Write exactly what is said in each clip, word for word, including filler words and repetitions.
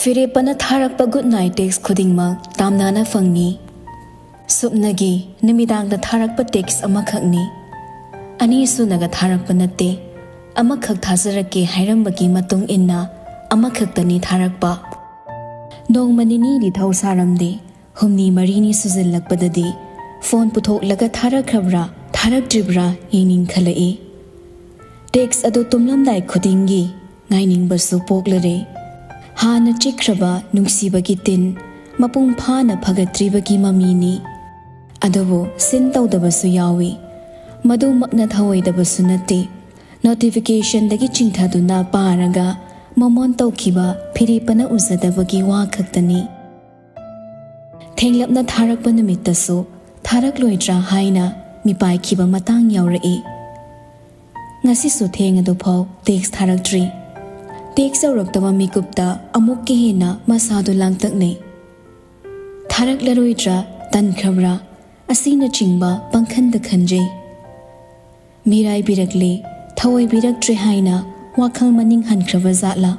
ꯐꯤꯔꯦꯞꯄꯅ ꯊꯥꯔꯛꯄ good night tax ꯈꯨꯗꯤꯡꯃꯛ ꯇꯥꯝꯅꯥꯅ ꯐꯪꯉꯤ꯫ ꯁꯨꯞꯅꯒꯤ ꯅꯨꯃꯤꯗꯥꯡꯗ ꯊꯥꯔꯛꯄ ꯇꯦꯛꯁ ꯑꯃꯈꯛꯅꯤ꯫ ꯑꯅꯤꯁꯨꯅꯒ ꯊꯥꯔꯛꯄ ꯅꯠꯇꯦ꯫ ꯑꯃꯈꯛ ꯊꯥꯖꯔꯛꯀꯦ ꯍꯥꯏꯔꯝꯕꯒꯤ ꯃꯇꯨꯡ ꯏꯟꯅ ꯑꯃꯈꯛꯇꯅꯤ ꯊꯥꯔꯛꯄ꯫ ꯅꯣꯡꯃ ꯅꯤꯅꯤꯗꯤ ꯊꯧ ꯁꯥꯔꯝꯗꯦ꯫ ꯍꯨꯝꯅꯤ ꯃꯔꯤꯅꯤ ꯁꯨꯖꯤꯜꯂꯛꯄꯗꯗꯤ ꯐꯣꯟ ꯄꯨꯊꯣꯛꯂꯒ ꯊꯥꯔꯛꯈ꯭ꯔꯕ꯭ꯔꯥ ꯊꯥꯔꯛꯇ꯭ꯔꯤꯕ꯭ꯔꯥ ꯌꯦꯡꯅꯤꯡꯈꯠꯂꯛꯏ꯫ ꯇꯦꯛꯁ ꯑꯗꯨ ꯇꯨꯝꯂꯝꯗꯥꯏ ꯈꯨꯗꯤꯡꯒꯤ ꯉꯥꯏꯅꯤꯡꯕꯁꯨ ꯄꯣꯛꯂꯔꯦ꯫ ꯍꯥꯟꯅ ꯆꯤꯛꯈ꯭ꯔꯕ ꯅꯨꯡꯁꯤꯕꯒꯤ ꯇꯤꯟ ꯃꯄꯨꯡ ꯐꯥꯅ ꯐꯒꯠꯇ꯭ꯔꯤꯕꯒꯤ ꯃꯃꯤꯅꯤ꯫ ꯑꯗꯨꯕꯨ ꯁꯤꯟ ꯇꯧꯗꯕꯁꯨ ꯌꯥꯎꯏ꯫ ꯃꯗꯨꯃꯛꯅ ꯊꯧꯑꯣꯏꯗꯕꯁꯨ ꯅꯠꯇꯦ꯫ ꯅꯣꯇꯤꯐꯤꯀꯦꯁꯟꯗꯒꯤ ꯆꯤꯡꯊꯗꯨꯅ ꯄꯥꯔꯒ ꯃꯃꯣꯟ ꯇꯧꯈꯤꯕ ꯐꯤꯔꯦꯞꯄꯅ ꯎꯖꯗꯕꯒꯤ ꯋꯥ ꯈꯛꯇꯅꯤ꯫ ꯊꯦꯡꯂꯞꯅ ꯊꯥꯔꯛꯄ ꯅꯨꯃꯤꯠꯇꯁꯨ ꯊꯥꯔꯛꯂꯣꯏꯗ꯭ꯔꯥ ꯍꯥꯏꯅ ꯃꯤꯄꯥꯏꯈꯤꯕ ꯃꯇꯥꯡ ꯌꯥꯎꯔꯛꯏ꯫ ꯉꯁꯤꯁꯨ ꯊꯦꯡ ꯑꯗꯨꯐꯥꯎ ꯇꯦꯛꯁ ꯊꯥꯔꯛꯇ꯭ꯔꯤ꯫ ꯇꯦꯛꯁ ꯌꯧꯔꯛꯇꯕ ꯃꯤꯀꯨꯞꯇ ꯑꯃꯨꯛꯀ ꯍꯦꯟꯅ ꯃꯁꯥꯗꯨ ꯂꯥꯡꯇꯛꯅꯩ꯫ ꯊꯥꯔꯛꯂꯔꯣꯏꯗ꯭ꯔꯥ, ꯇꯟꯈ꯭ꯔꯕ꯭ꯔꯥ ꯑꯁꯤꯅꯆꯤꯡꯕ ꯄꯪꯈꯟꯗ ꯈꯟꯖꯩ꯫ ꯃꯤꯔꯥꯏꯕꯤꯔꯛꯂꯦ, ꯊꯑꯣꯏꯕꯤꯔꯛꯇ꯭ꯔꯦ ꯍꯥꯏꯅ ꯋꯥꯈꯜ ꯃꯅꯤꯡ ꯍꯟꯈ꯭ꯔꯕ ꯖꯥꯠꯂꯥ?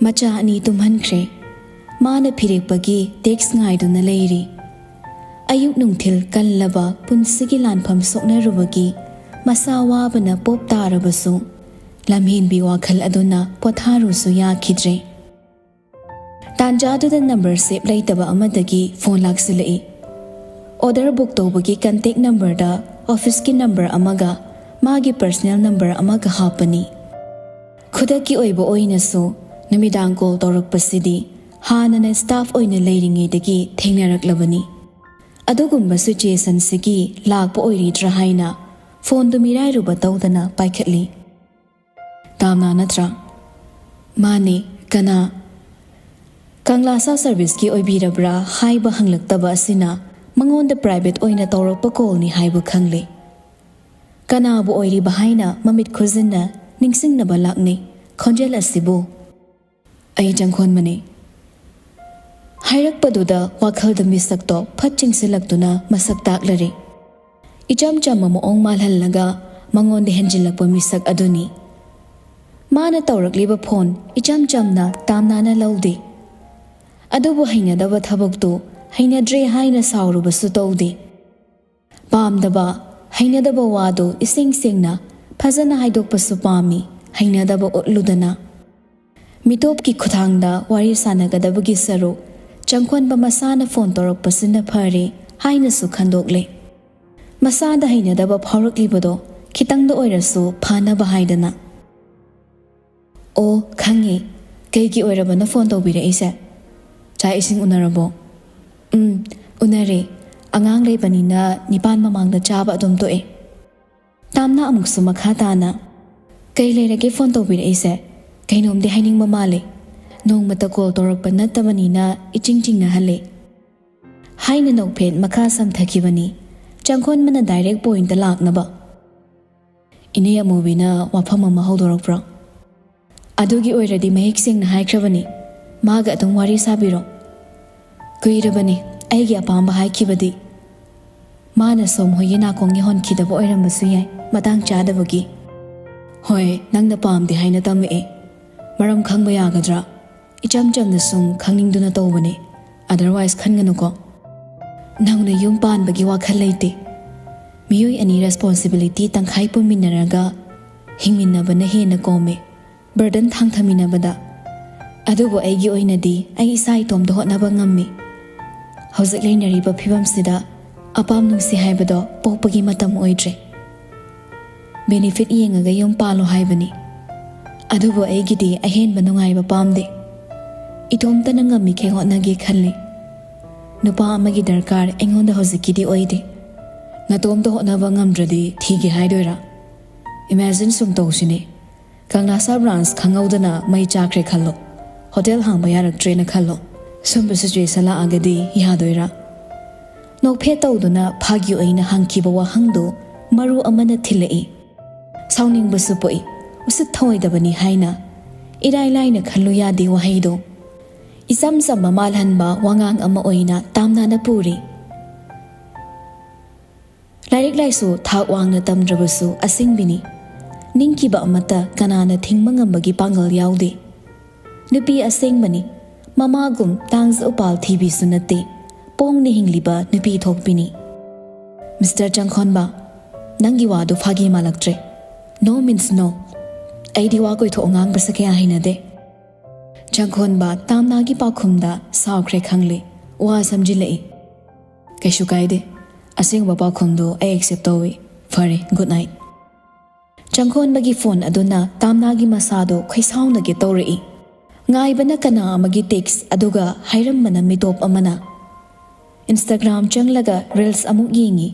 ꯃꯆꯥ ꯑꯅꯤ ꯇꯨꯝꯍꯟꯈ꯭ꯔꯦ꯫ ꯃꯥꯅ ꯐꯤꯔꯦꯞꯄꯒꯤ ꯇꯦꯛꯁ ꯉꯥꯏꯗꯨꯅ ꯂꯩꯔꯤ꯫ ꯑꯌꯨꯛ ꯅꯨꯡꯊꯤꯜ ꯀꯜꯂꯕ ꯄꯨꯟꯁꯤꯒꯤ ꯂꯥꯟꯐꯝ ꯁꯣꯛꯅꯔꯨꯕꯒꯤ ꯃꯁꯥ ꯋꯥꯕꯅ ꯄꯣꯞ ꯇꯥꯔꯕꯁꯨ, ꯂꯝꯍꯦꯟꯕꯤ ꯋꯥꯈꯜ ꯑꯗꯨꯅ ꯄꯣꯊꯥꯔꯨꯁꯨ ꯌꯥꯈꯤꯗ꯭ꯔꯦ꯫ ꯇꯥꯟꯖꯥꯗꯨꯗ ꯅꯝꯕꯔ ꯁꯦꯞ ꯂꯩꯇꯕ ꯑꯃꯗꯒꯤ ꯐꯣꯟ ꯂꯥꯛꯁꯤꯜꯂꯛꯏ꯫ ꯑꯣꯔꯗꯔ ꯕꯨꯛ ꯇꯧꯕꯒꯤ ꯀꯟꯇꯦꯛ ꯅꯝꯕꯔꯗ ꯑꯣꯐꯤꯁꯀꯤ ꯅꯝꯕꯔ ꯑꯃꯒ ꯃꯥꯒꯤ ꯄꯔꯁꯅꯦꯜ ꯅꯝꯕꯔ ꯑꯃꯒ ꯍꯥꯞꯄꯅꯤ꯫ ꯈꯨꯗꯛꯀꯤ ꯑꯣꯏꯕ ꯑꯣꯏꯅꯁꯨ ꯅꯨꯃꯤꯗꯥꯡ ꯀꯣꯜ ꯇꯧꯔꯛꯄꯁꯤꯗꯤ ꯍꯥꯟꯅꯅ ꯁ꯭ꯇꯥꯐ ꯑꯣꯏꯅ ꯂꯩꯔꯤꯉꯩꯗꯒꯤ ꯊꯦꯡꯅꯔꯛꯂꯕꯅꯤ꯫ ꯑꯗꯨꯒꯨꯝꯕ ꯁꯤꯆꯨꯌꯦꯁꯟꯁꯤꯒꯤ ꯂꯥꯛꯄ ꯑꯣꯏꯔꯤꯗ꯭ꯔꯥ ꯍꯥꯏꯅ ꯐꯣꯟꯗꯨ ꯃꯤꯔꯥꯏꯔꯨꯕ ꯇꯧꯗꯅ ꯄꯥꯏꯈꯠꯂꯤ꯫ "ꯇꯥꯝꯅꯥ ꯅꯠꯇ꯭ꯔꯥ?" "ꯃꯥꯅꯦ, ꯀꯅꯥ?" "ꯀꯪꯂꯥꯁꯥ ꯁꯔꯚꯤꯁꯀꯤ ꯑꯣꯏꯕꯤꯔꯕ꯭ꯔꯥ?" ꯍꯥꯏꯕ ꯍꯪꯂꯛꯇꯕ ꯑꯁꯤꯅ ꯃꯉꯣꯟꯗ ꯄ꯭ꯔꯥꯏꯚꯦꯠ ꯑꯣꯏꯅ ꯇꯧꯔꯛꯄ ꯀꯣꯜꯅꯤ ꯍꯥꯏꯕ ꯈꯪꯂꯦ꯫ ꯀꯅꯥꯕꯨ ꯑꯣꯏꯔꯤꯕ ꯍꯥꯏꯅ ꯃꯃꯤꯠ ꯈꯨꯖꯤꯟꯅ ꯅꯤꯡꯁꯤꯡꯅꯕ ꯂꯥꯛꯅꯩ ꯈꯣꯟꯖꯦꯜ ꯑꯁꯤꯕꯨ꯫ "ꯑꯩ ꯆꯪꯈꯣꯟꯕꯅꯤ"꯫ ꯍꯥꯏꯔꯛꯄꯗꯨꯗ ꯋꯥꯈꯜꯗ ꯃꯤꯁꯛꯇꯣ ꯐꯠ ꯆꯤꯡꯁꯤꯜꯂꯛꯇꯨꯅ ꯃꯁꯛ ꯇꯥꯛꯂꯔꯦ꯫ ꯏꯆꯝ ꯆꯝꯕ ꯃꯑꯣꯡ ꯃꯥꯜꯍꯜꯂꯒ ꯃꯉꯣꯟꯗ ꯍꯦꯟꯖꯤꯜꯂꯛꯄ ꯃꯤꯁꯛ ꯑꯗꯨꯅꯤ꯫ ꯃꯥꯅ ꯇꯧꯔꯛꯂꯤꯕ ꯐꯣꯟ ꯏꯆꯝ ꯆꯝꯅ ꯇꯥꯝꯅꯥꯅ ꯂꯧꯗꯦ꯫ ꯑꯗꯨꯕꯨ ꯍꯩꯅꯗꯕ ꯊꯕꯛꯇꯨ ꯍꯩꯅꯗ꯭ꯔꯦ ꯍꯥꯏꯅ ꯁꯥꯎꯔꯨꯕꯁꯨ ꯇꯧꯗꯦ꯫ ꯄꯥꯝꯗꯕ, ꯍꯩꯅꯗꯕ ꯋꯥꯗꯨ ꯏꯁꯦꯡ ꯁꯦꯡꯅ ꯐꯖꯅ ꯍꯥꯏꯗꯣꯛꯄꯁꯨ ꯄꯥꯝꯃꯤ, ꯍꯩꯅꯗꯕ ꯎꯠꯂꯨꯗꯅ꯫ ꯃꯤꯇꯣꯞꯀꯤ ꯈꯨꯠꯊꯥꯡꯗ ꯋꯥꯔꯤ ꯁꯥꯟꯅꯒꯗꯕꯒꯤ ꯁꯔꯨꯛ ꯆꯪꯈꯣꯟꯕ ꯃꯁꯥꯅ ꯐꯣꯟ ꯇꯧꯔꯛꯄꯁꯤꯅ ꯐꯔꯦ ꯍꯥꯏꯅꯁꯨ ꯈꯟꯗꯣꯛꯂꯦ꯫ ꯃꯁꯥꯗ ꯍꯩꯅꯗꯕ ꯐꯥꯎꯔꯛꯂꯤꯕꯗꯣ ꯈꯤꯇꯪꯗ ꯑꯣꯏꯔꯁꯨ ꯐꯅꯕ ꯍꯥꯏꯗꯅ꯫ "ꯑꯣ, ꯈꯪꯉꯦ꯫ ꯀꯩꯒꯤ ꯑꯣꯏꯔꯕꯅꯣ ꯐꯣꯟ ꯇꯧꯕꯤꯔꯛꯏꯁꯦ? ꯆꯥꯛ ꯏꯁꯤꯡ ꯎꯅꯔꯕꯣ?" "ꯎꯝ, ꯎꯅꯔꯦ꯫ ꯑꯉꯥꯡ ꯂꯩꯕꯅꯤꯅ ꯅꯤꯄꯥꯟ ꯃꯃꯥꯡꯗ ꯆꯥꯕ ꯑꯗꯨꯝ ꯇꯣꯛꯑꯦ꯫" ꯇꯥꯝꯅ ꯑꯃꯨꯛꯁꯨ ꯃꯈꯥ ꯇꯥꯅ, "ꯀꯩ ꯂꯩꯔꯒꯦ ꯐꯣꯟ ꯇꯧꯕꯤꯔꯛꯏꯁꯦ? ꯀꯩꯅꯣꯝꯗꯤ ꯍꯥꯏꯅꯤꯡꯕ ꯃꯥꯜꯂꯦ꯫ ꯅꯣꯡꯃꯇ ꯀꯣꯜ ꯇꯧꯔꯛꯄ ꯅꯠꯇꯕꯅꯤꯅ ꯏꯆꯤꯡ ꯆꯤꯡꯅꯍꯜꯂꯦ" ꯍꯥꯏꯅ ꯅꯣꯛꯐꯦꯠ ꯃꯈꯥ ꯁꯝꯊꯈꯤꯕꯅꯤ꯫ ꯆꯪꯈꯣꯟꯕꯅ ꯗꯥꯏꯔꯦꯛ ꯄꯣꯏꯟꯇ ꯂꯥꯛꯅꯕ꯫ "ꯏꯅꯦ ꯑꯃꯨꯕꯤꯅ ꯋꯥꯐꯝ ꯑꯃ ꯍꯧꯗꯣꯔꯛꯄ꯭ꯔꯣ?" "ꯑꯗꯨꯒꯤ ꯑꯣꯏꯔꯗꯤ ꯃꯌꯦꯛ ꯁꯦꯡꯅ ꯍꯥꯏꯈ꯭ꯔꯕꯅꯤ꯫ ꯃꯥꯒ ꯑꯗꯨꯝ ꯋꯥꯔꯤ ꯁꯥꯕꯤꯔꯣ꯫" "ꯀꯨꯏꯔꯕꯅꯤ ꯑꯩꯒꯤ ꯑꯄꯥꯝꯕ ꯍꯥꯏꯈꯤꯕꯗꯤ꯫" "ꯃꯥꯅ ꯁꯣꯝ ꯍꯣꯏꯒꯤ ꯅꯥꯀꯣꯡ ꯌꯧꯍꯟꯈꯤꯗꯕ ꯑꯣꯏꯔꯝꯕꯁꯨ ꯌꯥꯏ, ꯃꯇꯥꯡ ꯆꯥꯗꯕꯒꯤ꯫" "ꯍꯣꯏ, ꯅꯪꯅ ꯄꯥꯝꯗꯦ ꯍꯥꯏꯅ ꯇꯝꯃꯛꯑꯦ꯫ ꯃꯔꯝ ꯈꯪꯕ ꯌꯥꯒꯗ꯭ꯔꯥ?" "ꯏꯆꯝ ꯆꯝꯅ ꯁꯨꯝ ꯈꯪꯅꯤꯡꯗꯨꯅ ꯇꯧꯕꯅꯦ꯫ Otherwise ꯈꯟꯒꯅꯨꯀꯣ꯫" "ꯅꯧꯅ ꯌꯨꯝ ꯄꯥꯟꯕꯒꯤ ꯋꯥꯈꯜ ꯂꯩꯇꯦ꯫ ꯃꯤꯑꯣꯏ ꯑꯅꯤ ꯔꯦꯁꯄꯣꯟꯁꯤꯕꯤꯂꯤꯇꯤ ꯇꯪꯈꯥꯏ ꯄꯨꯃꯤꯟꯅꯔꯒ ꯍꯤꯡꯃꯤꯟꯅꯕꯅ ꯍꯦꯟꯅ ꯀꯣꯝꯃꯦ, ꯕꯔꯗꯟ ꯊꯥꯡꯊꯃꯤꯟꯅꯕꯗ꯫ ꯑꯗꯨꯕꯨ ꯑꯩꯒꯤ ꯑꯣꯏꯅꯗꯤ ꯑꯩ ꯏꯁꯥ ꯏꯇꯣꯝꯇ ꯍꯣꯠꯅꯕ ꯉꯝꯃꯤ꯫ ꯍꯧꯖꯤꯛ ꯂꯩꯅꯔꯤꯕ ꯐꯤꯕꯝꯁꯤꯗ ꯑꯄꯥꯝ ꯅꯨꯡꯁꯤ ꯍꯥꯏꯕꯗꯣ ꯄꯣꯛꯄꯒꯤ ꯃꯇꯝ ꯑꯣꯏꯗ꯭ꯔꯦ꯫ ꯕꯦꯅꯤꯐꯤꯠ ꯌꯦꯡꯉꯒ ꯌꯨꯝ ꯄꯥꯜꯂꯣ ꯍꯥꯏꯕꯅꯤ꯫ ꯑꯗꯨꯕꯨ ꯑꯩꯒꯤꯗꯤ ꯑꯍꯦꯟꯕ ꯅꯨꯡꯉꯥꯏꯕ ꯄꯥꯝꯗꯦ꯫ ꯏꯇꯣꯝꯇꯅ ꯉꯝꯃꯤꯈꯩ ꯍꯣꯠꯅꯒꯦ ꯈꯜꯂꯤ꯫ ꯅꯨꯄꯥ ꯑꯃꯒꯤ ꯗꯔꯀꯥꯔ ꯑꯩꯉꯣꯟꯗ ꯍꯧꯖꯤꯛꯀꯤꯗꯤ ꯑꯣꯏꯗꯦ꯫ ꯅꯇꯣꯝꯇ ꯍꯣꯠꯅꯕ ꯉꯝꯗ꯭ꯔꯗꯤ ꯊꯤꯒꯦ ꯍꯥꯏꯗꯣꯏꯔꯥ? ꯏꯃꯦꯖꯤꯟ ꯁꯨꯝ ꯇꯧꯁꯤꯅꯦ꯫ ꯀꯪꯂꯥꯁꯥ ꯕ꯭ꯔꯥꯟꯁ ꯈꯪꯍꯧꯗꯅ ꯃꯩ ꯆꯥꯈ꯭ꯔꯦ ꯈꯜꯂꯣ꯫ ꯍꯣꯇꯦꯜ ꯍꯥꯡꯕ ꯌꯥꯔꯛꯇ꯭ꯔꯦꯅ ꯈꯜꯂꯣ꯫ ꯁꯨꯝꯕ ꯁꯤꯆꯨꯋꯦꯁꯟ ꯂꯥꯛꯑꯒꯗꯤ ꯌꯥꯗꯣꯏꯔꯥ?" ꯅꯣꯛꯐꯦꯠ ꯇꯧꯗꯨꯅ ꯐꯥꯒꯤ ꯑꯣꯏꯅ ꯍꯪꯈꯤꯕ ꯋꯥꯍꯪꯗꯨ ꯃꯔꯨ ꯑꯃꯅ ꯊꯤꯜꯂꯛꯏ꯫ ꯁꯥꯎꯅꯤꯡꯕꯁꯨ ꯄꯣꯛꯏ, ꯎꯁꯤꯠ ꯊꯑꯣꯏꯗꯕꯅꯤ ꯍꯥꯏꯅ꯫ ꯏꯔꯥꯏ ꯂꯥꯏꯅ ꯈꯜꯂꯨ ꯌꯥꯗꯦ ꯋꯥꯍꯩꯗꯣ꯫ ꯏꯆꯝ ꯆꯝꯕ ꯃꯥꯜꯍꯟꯕ ꯋꯥꯉꯥꯡ ꯑꯃ ꯑꯣꯏꯅ ꯇꯥꯝꯅꯥꯅ ꯄꯨꯔꯤ꯫ ꯂꯥꯏꯔꯤꯛ ꯂꯥꯏꯁꯨ ꯊꯥꯛ ꯋꯥꯡꯅ ꯇꯝꯗ꯭ꯔꯕꯁꯨ ꯑꯁꯤꯡꯕꯤꯅꯤ꯫ ꯅꯤꯡꯈꯤꯕ ꯑꯃꯠꯇ ꯀꯅꯥꯅ ꯊꯤꯡꯕ ꯉꯝꯕꯒꯤ ꯄꯥꯡꯒꯜ ꯌꯥꯎꯗꯦ꯫ ꯅꯨꯄꯤ ꯑꯁꯦꯡꯕꯅꯤ, ꯃꯃꯥꯒꯨꯝ ꯇꯥꯡꯖ ꯎꯄꯥꯜ ꯊꯤꯕꯤꯁꯨ ꯅꯠꯇꯦ, ꯄꯣꯡꯅ ꯍꯤꯡꯂꯤꯕ ꯅꯨꯄꯤ ꯊꯣꯛꯄꯤꯅꯤ꯫ ꯃꯤꯁꯇꯔ ꯆꯪꯈꯣꯟꯕ, ꯅꯪꯒꯤ ꯋꯥꯗꯨ ꯐꯥꯒꯤ ꯃꯥꯜꯂꯛꯇ꯭ꯔꯦ꯫ No means no꯫ ꯑꯩꯗꯤ ꯋꯥ ꯀꯣꯏꯊꯣꯛ ꯉꯥꯡꯕꯁꯦ ꯀꯌꯥ ꯍꯩꯅꯗꯦ꯫ ꯆꯪꯈꯣꯟꯕ ꯇꯥꯝꯅꯥꯒꯤ ꯄꯥꯎꯈꯨꯝꯗ ꯁꯥꯎꯈ꯭ꯔꯦ ꯈꯪꯂꯦ, ꯋꯥ ꯁꯝꯖꯤꯜꯂꯛꯏ꯫ ꯀꯩꯁꯨ ꯀꯥꯏꯗꯦ, ꯑꯁꯦꯡꯕ ꯄꯥꯎꯈꯨꯝꯗꯨ ꯑꯩ accept ꯇꯧꯏ꯫ ꯐꯔꯦ, good night꯫ ꯆꯪꯈꯣꯟꯕꯒꯤ ꯐꯣꯟ ꯑꯗꯨꯅ ꯇꯥꯝꯅꯥꯒꯤ ꯃꯁꯥꯗꯨ ꯈꯣꯏꯁꯥꯎꯅꯒꯦ ꯇꯧꯔꯛꯏ꯫ ꯉꯥꯏꯕꯅ ꯀꯅꯥ ꯑꯃꯒꯤ text, ꯑꯗꯨꯒ ꯍꯥꯏꯔꯝꯕꯅ ꯃꯤꯇꯣꯞ ꯑꯃꯅ꯫ Instagram ꯆꯪꯂꯒ reels ꯑꯃꯨꯛ ꯌꯦꯡꯉꯤ꯫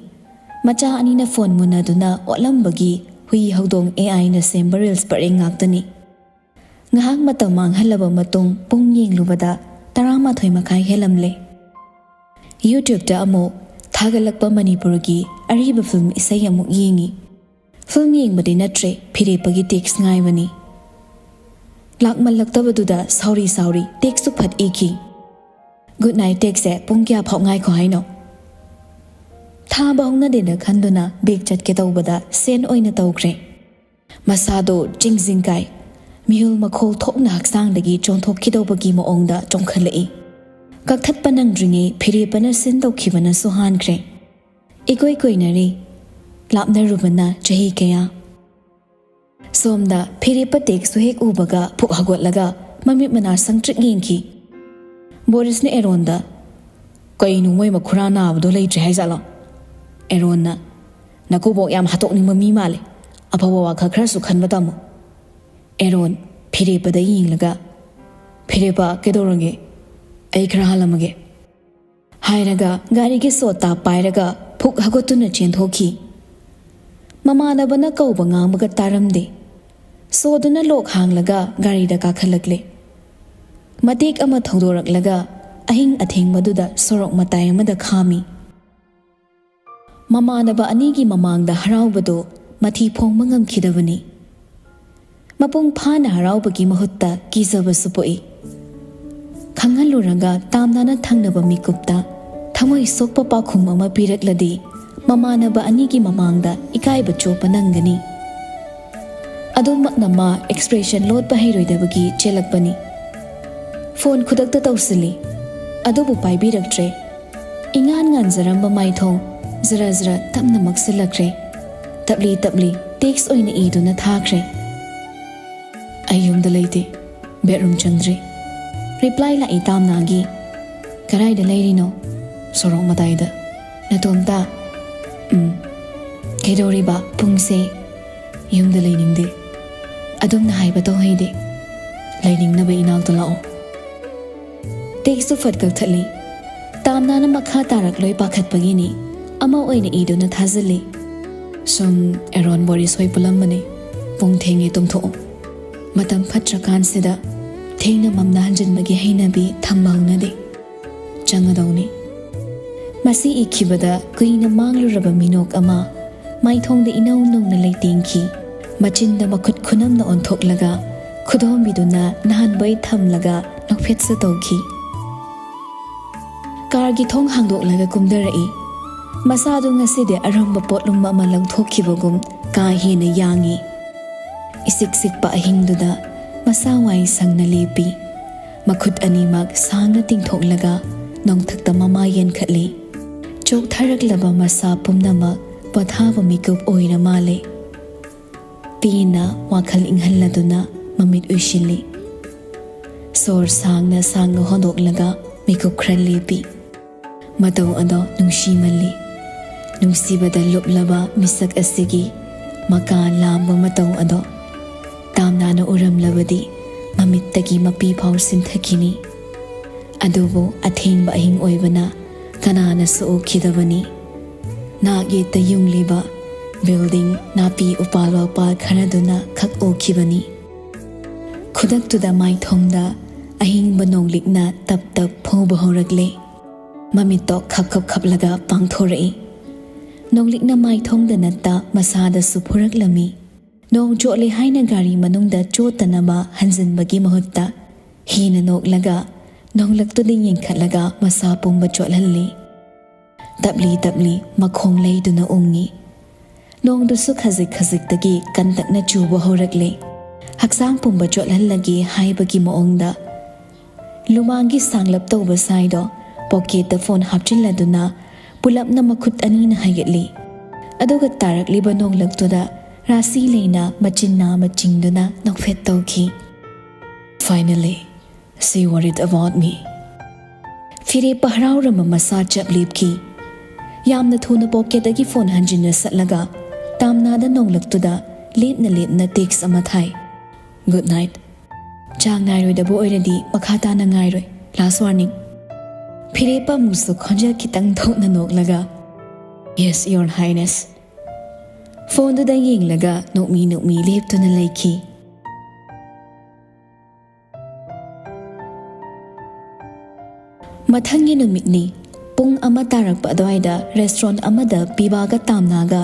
ꯃꯆꯥ ꯑꯅꯤꯅ ꯐꯣꯟ ꯃꯨꯟꯅꯗꯨꯅ ꯑꯣꯠꯂꯝꯕꯒꯤ ꯍꯨꯏ ꯍꯧꯗꯣꯡ A I ꯅ ꯁꯦꯝꯕ reels ꯄꯔꯦꯡ ꯉꯥꯛꯇꯅꯤ꯫ ꯉꯥꯏꯍꯥꯛ ꯃꯇꯝ ꯃꯥꯡꯍꯜꯂꯕ ꯃꯇꯨꯡ ꯄꯨꯡ ꯌꯦꯡꯂꯨꯕꯗ ꯇꯔꯥꯃꯥꯊꯣꯏ ꯃꯈꯥꯏ ꯍꯦꯜꯂꯝꯂꯦ꯫ YouTube ꯇ ꯑꯃꯨꯛ ꯊꯥꯒꯠꯂꯛꯄ ꯃꯅꯤꯄꯨꯔꯒꯤ ꯑꯔꯤꯕ film ꯏꯁꯩ ꯑꯃꯨꯛ ꯌꯦꯡꯉꯤ꯫ Film ꯌꯦꯡꯕꯗꯤ ꯅꯠꯇ꯭ꯔꯦ, ꯐꯤꯔꯦꯞꯄꯒꯤ text ꯉꯥꯏꯕꯅꯤ꯫ ꯂꯥꯛꯃꯜꯂꯛꯇꯕꯗꯨꯗ ꯁꯥꯎꯔꯤ ꯁꯥꯎꯔꯤ text ꯁꯨ ꯐꯠ ꯏꯈꯤ꯫ Good night text ꯁꯦ ꯄꯨꯡ ꯀꯌꯥ ꯐꯥꯎ ꯉꯥꯏꯈꯣ ꯍꯥꯏꯅꯣ? ꯊꯥꯕ ꯍꯧꯅꯗꯦꯅ ꯈꯟꯗꯨꯅ back ꯆꯠꯀꯦ ꯇꯧꯕꯗ send ꯑꯣꯏꯅ ꯇꯧꯈ꯭ꯔꯦ꯫ ꯃꯁꯥꯗꯣ ꯆꯤꯡ ꯖꯤꯡ ꯀꯥꯏ꯫ ꯃꯤꯍꯨꯜ ꯃꯈꯣꯜ ꯊꯣꯛꯅ ꯍꯛꯆꯥꯡꯗꯒꯤ ꯆꯣꯡꯊꯣꯛꯈꯤꯗꯧꯕꯒꯤ ꯃꯑꯣꯡꯗ ꯆꯣꯡꯈꯠꯂꯛꯏ꯫ ꯀꯛꯊꯠꯄ ꯅꯪꯗ꯭ꯔꯤꯉꯩ ꯐꯤꯔꯦꯞꯄꯅ send ꯇꯧꯈꯤꯕꯅꯁꯨ ꯍꯥꯟꯈ꯭ꯔꯦ꯫ ꯏꯀꯣꯏ ꯀꯣꯏꯅꯔꯤ꯫ ꯂꯥꯞꯅꯔꯨꯕꯅ ꯆꯍꯤ ꯀꯌꯥ꯫ ꯁꯣꯝꯗ ꯐꯤꯔꯦꯞꯄ text ꯁꯨ ꯍꯦꯛ ꯎꯕꯒ ꯐꯨꯛ ꯍꯧꯒꯠꯂꯒ ꯃꯃꯤꯠ ꯃꯅꯥ ꯁꯪꯇ꯭ꯔꯤꯛ ꯌꯦꯡꯈꯤ꯫ ꯕꯣꯔꯤꯁꯅ ꯑꯦꯔꯣꯟꯗ, "ꯀꯩꯅꯣ, ꯃꯣꯏ ꯃꯈꯨꯔꯥ ꯅꯥꯕꯗꯣ ꯂꯩꯇ꯭ꯔꯦ ꯍꯥꯏꯖꯥꯠꯂꯣ?" ꯑꯦꯔꯣꯟꯅ, "ꯅꯀꯨꯕꯣꯛ ꯌꯥꯝ ꯍꯥꯠꯇꯣꯛꯅꯤꯡꯕ ꯃꯤ ꯃꯥꯜꯂꯦ꯫ ꯑꯐꯕ ꯋꯥꯈꯜ ꯈꯔꯁꯨ ꯈꯟꯕ ꯇꯝꯃꯨ꯫" ꯑꯦꯔꯣꯟ, ꯐꯤꯔꯦꯞꯄꯗ ꯌꯦꯡꯂꯒ, "ꯐꯤꯔꯦꯞꯄ, ꯀꯩꯗꯧꯔꯒꯦ? ꯑꯩ ꯈꯔ ꯍꯥꯜꯂꯝꯃꯒꯦ," ꯍꯥꯏꯔꯒ ꯒꯥꯔꯤꯒꯤ ꯁꯣꯇꯥ ꯄꯥꯏꯔꯒ ꯐꯨꯛ ꯍꯧꯒꯠꯇꯨꯅ ꯆꯦꯟꯊꯣꯛꯈꯤ꯫ ꯃꯃꯥꯟꯅꯕꯅ ꯀꯧꯕ ꯉꯥꯡꯕꯒ ꯇꯥꯔꯝꯗꯦ꯫ ꯁꯣꯗꯨꯅ lock ꯍꯥꯡꯂꯒ ꯒꯥꯔꯤꯗ ꯀꯥꯈꯠꯂꯛꯂꯦ꯫ ꯃꯇꯦꯛ ꯑꯃ ꯊꯧꯗꯣꯔꯛꯂꯒ ꯑꯍꯤꯡ ꯑꯊꯦꯡꯕꯗꯨꯗ ꯁꯣꯔꯣꯛ ꯃꯇꯥꯏ ꯑꯃꯗ ꯈꯥꯝꯃꯤ꯫ ꯃꯃꯥꯟꯅꯕ ꯑꯅꯤꯒꯤ ꯃꯃꯥꯡꯗ ꯍꯔꯥꯎꯕꯗꯨ ꯃꯊꯤ ꯐꯣꯡꯕ ꯉꯝꯈꯤꯗꯕꯅꯤ꯫ ꯃꯄꯨꯡ ꯐꯥꯅ ꯍꯔꯥꯎꯕꯒꯤ ꯃꯍꯨꯠꯇ ꯀꯤꯖꯕꯁꯨ ꯄꯣꯛꯏ꯫ ꯈꯪꯍꯜꯂꯨꯔꯒ ꯇꯥꯝꯅꯅ ꯊꯪꯅꯕ ꯃꯤꯀꯨꯞꯇ ꯊꯃꯣꯏ ꯁꯣꯛꯄ ꯄꯥꯎꯈꯨꯝ ꯑꯃ ꯄꯤꯔꯛꯂꯗꯤ ꯃꯃꯥꯟꯅꯕ ꯑꯅꯤꯒꯤ ꯃꯃꯥꯡꯗ ꯏꯀꯥꯏꯕ ꯆꯣꯞꯄ ꯅꯪꯒꯅꯤ꯫ ꯑꯗꯨꯃꯛꯅ ꯃꯥ ꯑꯦꯛꯁꯄ꯭ꯔꯦꯁꯟ ꯂꯣꯠꯄ ꯍꯩꯔꯣꯏꯗꯕꯒꯤ ꯆꯦꯜꯂꯛꯄꯅꯤ꯫ ꯐꯣꯟ ꯈꯨꯗꯛꯇ ꯇꯧꯁꯤꯜꯂꯤ, ꯑꯗꯨꯕꯨ ꯄꯥꯏꯕꯤꯔꯛꯇ꯭ꯔꯦ꯫ ꯏꯉꯥꯟ ꯉꯥꯟꯖꯔꯝꯕ ꯃꯥꯏꯊꯣꯡ ꯖꯔ ꯖꯔ ꯇꯞꯅ ꯃꯛꯁꯤꯜꯂꯛꯈ꯭ꯔꯦ꯫ ꯇꯞꯂꯤ ꯇꯞꯂꯤ ꯇꯦꯛꯁ ꯑꯣꯏꯅ ꯏꯗꯨꯅ ꯊꯥꯈ꯭ꯔꯦ꯫ "ꯑꯩ ꯌꯨꯝꯗ ꯂꯩꯇꯦ, ꯕꯦꯗꯔꯨꯝ ꯆꯪꯗ꯭ꯔꯤ꯫" ꯔꯤꯄ꯭ꯂꯥꯏ ꯂꯥꯛꯏ ꯇꯥꯝꯅꯥꯒꯤ꯫ "ꯀꯗꯥꯏꯗ ꯂꯩꯔꯤꯅꯣ?" "ꯁꯣꯔꯣꯛ ꯃꯇꯥꯏꯗ꯫" "ꯅꯇꯣꯝꯇ?" "ꯎꯝ꯫" "ꯀꯩꯗꯧꯔꯤꯕ ꯄꯨꯡꯁꯦ?" "ꯌꯨꯝꯗ ꯂꯩꯅꯤꯡꯗꯦ꯫ ꯑꯗꯣꯝꯅ ꯍꯥꯏꯕ ꯇꯧꯍꯩꯗꯦ꯫ ꯂꯩꯅꯤꯡꯅꯕ ꯏꯅꯥꯛꯇ ꯂꯥꯛꯑꯣ꯫" ꯇꯦꯛꯁꯇꯨ ꯐꯠ ꯀꯛꯊꯠꯂꯤ꯫ ꯇꯥꯝꯅꯥꯅ ꯃꯈꯥ ꯇꯥꯔꯛꯂꯣꯏ ꯄꯥꯈꯠꯄꯒꯤꯅꯤ꯫ ꯑꯃ ꯑꯣꯏꯅ ꯏꯗꯨꯅ ꯊꯥꯖꯤꯜꯂꯤ꯫ "ꯁꯨꯝ ꯑꯦꯔꯣꯟ ꯕꯣꯔꯤꯁ ꯍꯣꯏ ꯄꯨꯜꯂꯝꯕꯅꯤ꯫ ꯄꯨꯡ ꯊꯦꯡꯉꯦ, ꯇꯨꯝꯊꯣꯛꯑꯣ꯫ ꯃꯇꯝ ꯐꯠꯇ꯭ꯔꯀꯥꯟꯁꯤꯗ ꯊꯦꯡꯅ ꯃꯝꯅ ꯍꯟꯖꯤꯟꯕꯒꯤ ꯍꯩꯅꯕꯤ ꯊꯝꯕ ꯍꯧꯅꯗꯦ꯫ ꯆꯪꯒꯗꯧꯅꯤ꯫" ꯃꯁꯤ ꯏꯈꯤꯕꯗ ꯀꯨꯏꯅ ꯃꯥꯡꯂꯨꯔꯕ ꯃꯤꯅꯣꯛ ꯑꯃ ꯃꯥꯏꯊꯣꯡꯗ ꯏꯅꯧ ꯅꯧꯅ ꯂꯩꯇꯦꯡꯈꯤ꯫ ꯃꯆꯤꯟꯗ ꯃꯈꯨꯠ ꯈꯨꯅꯝꯅ ꯑꯣꯟꯊꯣꯛꯂꯒ ꯈꯨꯗꯣꯝꯕꯤꯗꯨꯅ ꯅꯍꯥꯟꯕꯩ ꯊꯝꯂꯒ ꯅꯣꯛꯐꯦꯠꯁꯨ ꯇꯧꯈꯤ꯫ ꯀꯥꯔꯒꯤ ꯊꯣꯡ ꯍꯥꯡꯗꯣꯛꯂꯒ ꯀꯨꯝꯊꯔꯛꯏ꯫ ꯃꯁꯥꯗꯨ ꯉꯁꯤꯗꯤ ꯑꯔꯨꯝꯕ ꯄꯣꯠꯂꯨꯝ ꯑꯃ ꯂꯧꯊꯣꯛꯈꯤꯕꯒꯨꯝ ꯀꯥ ꯍꯦꯟꯅ ꯌꯥꯡꯏ꯫ ꯏꯁꯤꯛ ꯁꯤꯛꯄ ꯑꯍꯤꯡꯗꯨꯗ ꯃꯁꯥ ꯋꯥꯏ ꯁꯪꯅ ꯂꯦꯞꯄꯤ꯫ ꯃꯈꯨꯠ ꯑꯅꯤꯃꯛ ꯁꯥꯡꯅ ꯇꯤꯡꯊꯣꯛꯂꯒ ꯅꯣꯡꯊꯛꯇ ꯃꯃꯥ ꯌꯦꯟꯈꯠꯂꯤ꯫ ꯆꯣꯛꯊꯔꯛꯂꯕ ꯃꯁꯥ ꯄꯨꯝꯅꯃꯛ ꯄꯣꯊꯥꯕ ꯃꯤꯀꯨꯞ ꯑꯣꯏꯔ ꯃꯥꯜꯂꯦ꯫ ꯄꯦꯟꯅ ꯋꯥꯈꯜ ꯏꯪꯍꯜꯂꯗꯨꯅ ꯃꯃꯤꯠ ꯎꯏꯁꯤꯜꯂꯤ꯫ ꯁꯣꯔ ꯁꯥꯡꯅ ꯁꯥꯡꯅ ꯍꯣꯟꯗꯣꯛꯂꯒ ꯃꯤꯀꯨꯞ ꯈꯔ ꯂꯦꯞꯄꯤ꯫ ꯃꯇꯧ ꯑꯗꯣ ꯅꯨꯡꯁꯤꯃꯜꯂꯤ꯫ ꯅꯨꯡꯁꯤꯕꯗ ꯂꯨꯞꯂꯕ ꯃꯤꯁꯛ ꯑꯁꯤꯒꯤ ꯃꯀꯥ ꯂꯥꯝꯕ ꯃꯇꯧ ꯑꯗꯣ ꯇꯥꯝꯅꯥꯅ ꯎꯔꯝꯂꯕꯗꯤ ꯃꯃꯤꯠꯇꯒꯤ ꯃꯄꯤ ꯐꯥꯎ ꯁꯤꯟꯊꯈꯤꯅꯤ꯫ ꯑꯗꯨꯕꯨ ꯑꯊꯦꯡꯕ ꯑꯍꯤꯡ ꯑꯣꯏꯕꯅ ꯀꯅꯥꯅꯁꯨ ꯎꯈꯤꯗꯕꯅꯤ꯫ ꯅꯥꯛ ꯌꯦꯠꯇ ꯌꯨꯡꯂꯤꯕ ꯕꯤꯜꯗꯤꯡ ꯅꯥꯄꯤ ꯎꯄꯥꯜ ꯋꯥꯄꯥꯜ ꯈꯔꯗꯨꯅ ꯈꯛ ꯎꯈꯤꯕꯅꯤ꯫ ꯈꯨꯗꯛꯇꯨꯗ ꯃꯥꯏꯊꯣꯡꯗ ꯑꯍꯤꯡꯕ ꯅꯣꯡꯂꯤꯛꯅ ꯇꯞ ꯇꯞ ꯐꯨꯕ ꯍꯧꯔꯛꯂꯦ꯫ ꯃꯃꯤꯠꯇꯣ ꯈꯞ ꯈꯞ ꯈꯞꯂꯒ ꯄꯥꯡꯊꯣꯔꯛꯏ꯫ ꯅꯣꯡꯂꯤꯛꯅ ꯃꯥꯏꯊꯣꯡꯗ ꯅꯠꯇ ꯃꯁꯥꯗꯁꯨ ꯐꯨꯔꯛꯂꯝꯃꯤ꯫ ꯅꯣꯡ ꯆꯣꯠꯂꯦ ꯍꯥꯏꯅ ꯒꯥꯔꯤ ꯃꯅꯨꯡꯗ ꯆꯣꯠꯇꯅꯕ ꯍꯟꯖꯤꯟꯕꯒꯤ ꯃꯍꯨꯠꯇ ꯍꯦꯟꯅ ꯅꯣꯛꯂꯒ ꯅꯣꯡꯂꯛꯇꯨꯗ ꯌꯦꯡꯈꯠꯂꯒ ꯃꯁꯥ ꯄꯨꯝꯕ ꯆꯣꯠꯍꯜꯂꯤ꯫ ꯇꯞꯂꯤ ꯇꯞꯂꯤ ꯃꯈꯣꯡ ꯂꯩꯗꯨꯅ ꯎꯪꯉꯤ꯫ ꯅꯣꯡꯗꯨꯁꯨ ꯈꯖꯤꯛ ꯈꯖꯤꯛꯇꯒꯤ ꯀꯟꯇꯛꯅ ꯆꯨꯕ ꯍꯧꯔꯛꯂꯦ꯫ ꯍꯛꯆꯥꯡ ꯄꯨꯝꯕ ꯆꯣꯠꯍꯜꯂꯒꯦ ꯍꯥꯏꯕꯒꯤ ꯃꯑꯣꯡꯗ꯫ ꯂꯨꯃꯥꯡꯒꯤ ꯁꯥꯡꯂꯞ ꯇꯧꯕ ꯁꯥꯏꯗꯣ ꯄꯣꯀꯦꯠꯇ ꯐꯣꯟ ꯍꯥꯞꯆꯤꯜꯂꯗꯨꯅ ꯄꯨꯂꯞꯅ ꯃꯈꯨꯠ ꯑꯅꯤꯅ ꯍꯥꯏꯒꯠꯂꯤ꯫ ꯑꯗꯨꯒ ꯇꯥꯔꯛꯂꯤꯕ ꯅꯣꯡꯂꯛꯇꯨꯗ ꯔꯥꯁꯤ ꯂꯩꯅ ꯃꯆꯤꯟ ꯅꯥꯝꯃ ꯆꯤꯡꯗꯨꯅ ꯅꯣꯛꯐꯦꯠ ꯇꯧꯈꯤ꯫ Finally, she worried about me. ꯐꯤꯔꯦꯞꯄ ꯍꯔꯥꯎꯔꯝꯕ ꯃꯁꯥ ꯆꯞ ꯂꯦꯞꯈꯤ꯫ ꯌꯥꯝꯅ ꯊꯨꯅ ꯄꯣꯀꯦꯠꯇꯒꯤ ꯐꯣꯟ ꯍꯟꯖꯤꯟꯅ ꯁꯠꯂꯒ ꯇꯥꯝꯅꯥꯗ ꯅꯣꯡꯂꯛꯇꯨꯗ ꯂꯦꯞꯅ ꯂꯦꯞꯅ ꯇꯦꯛꯁ ꯑꯃ ꯊꯥꯏ꯫ "Good night꯫ ꯆꯥꯡ ꯅꯥꯏꯔꯣꯏꯗꯕ ꯑꯣꯏꯔꯗꯤ ꯃꯈꯥ ꯇꯥꯅ ꯉꯥꯏꯔꯣꯏ꯫ Last warning꯫" ꯐꯤꯔꯦꯞꯄ ꯑꯃꯨꯛꯁꯨ ꯈꯣꯟꯖꯦꯜ ꯈꯤꯇꯪ ꯊꯣꯛꯅ ꯅꯣꯛꯂꯒ, "Yes, Your Highness꯫" ꯐꯣꯟꯗꯨꯗ ꯌꯦꯡꯂꯒ ꯅꯣꯛꯃꯤ ꯅꯣꯛꯃꯤ ꯂꯦꯞꯇꯨꯅ ꯂꯩꯈꯤ꯫ ꯃꯊꯪꯒꯤ ꯅꯨꯃꯤꯠꯅꯤ꯫ ꯄꯨꯡ ꯑꯃ ꯇꯥꯔꯛꯄ ꯑꯗꯨꯋꯥꯏꯗ ꯔꯦꯁꯇꯨꯔꯦꯟ ꯑꯃꯗ ꯄꯤꯕꯥꯒ ꯇꯥꯝꯅꯥꯒ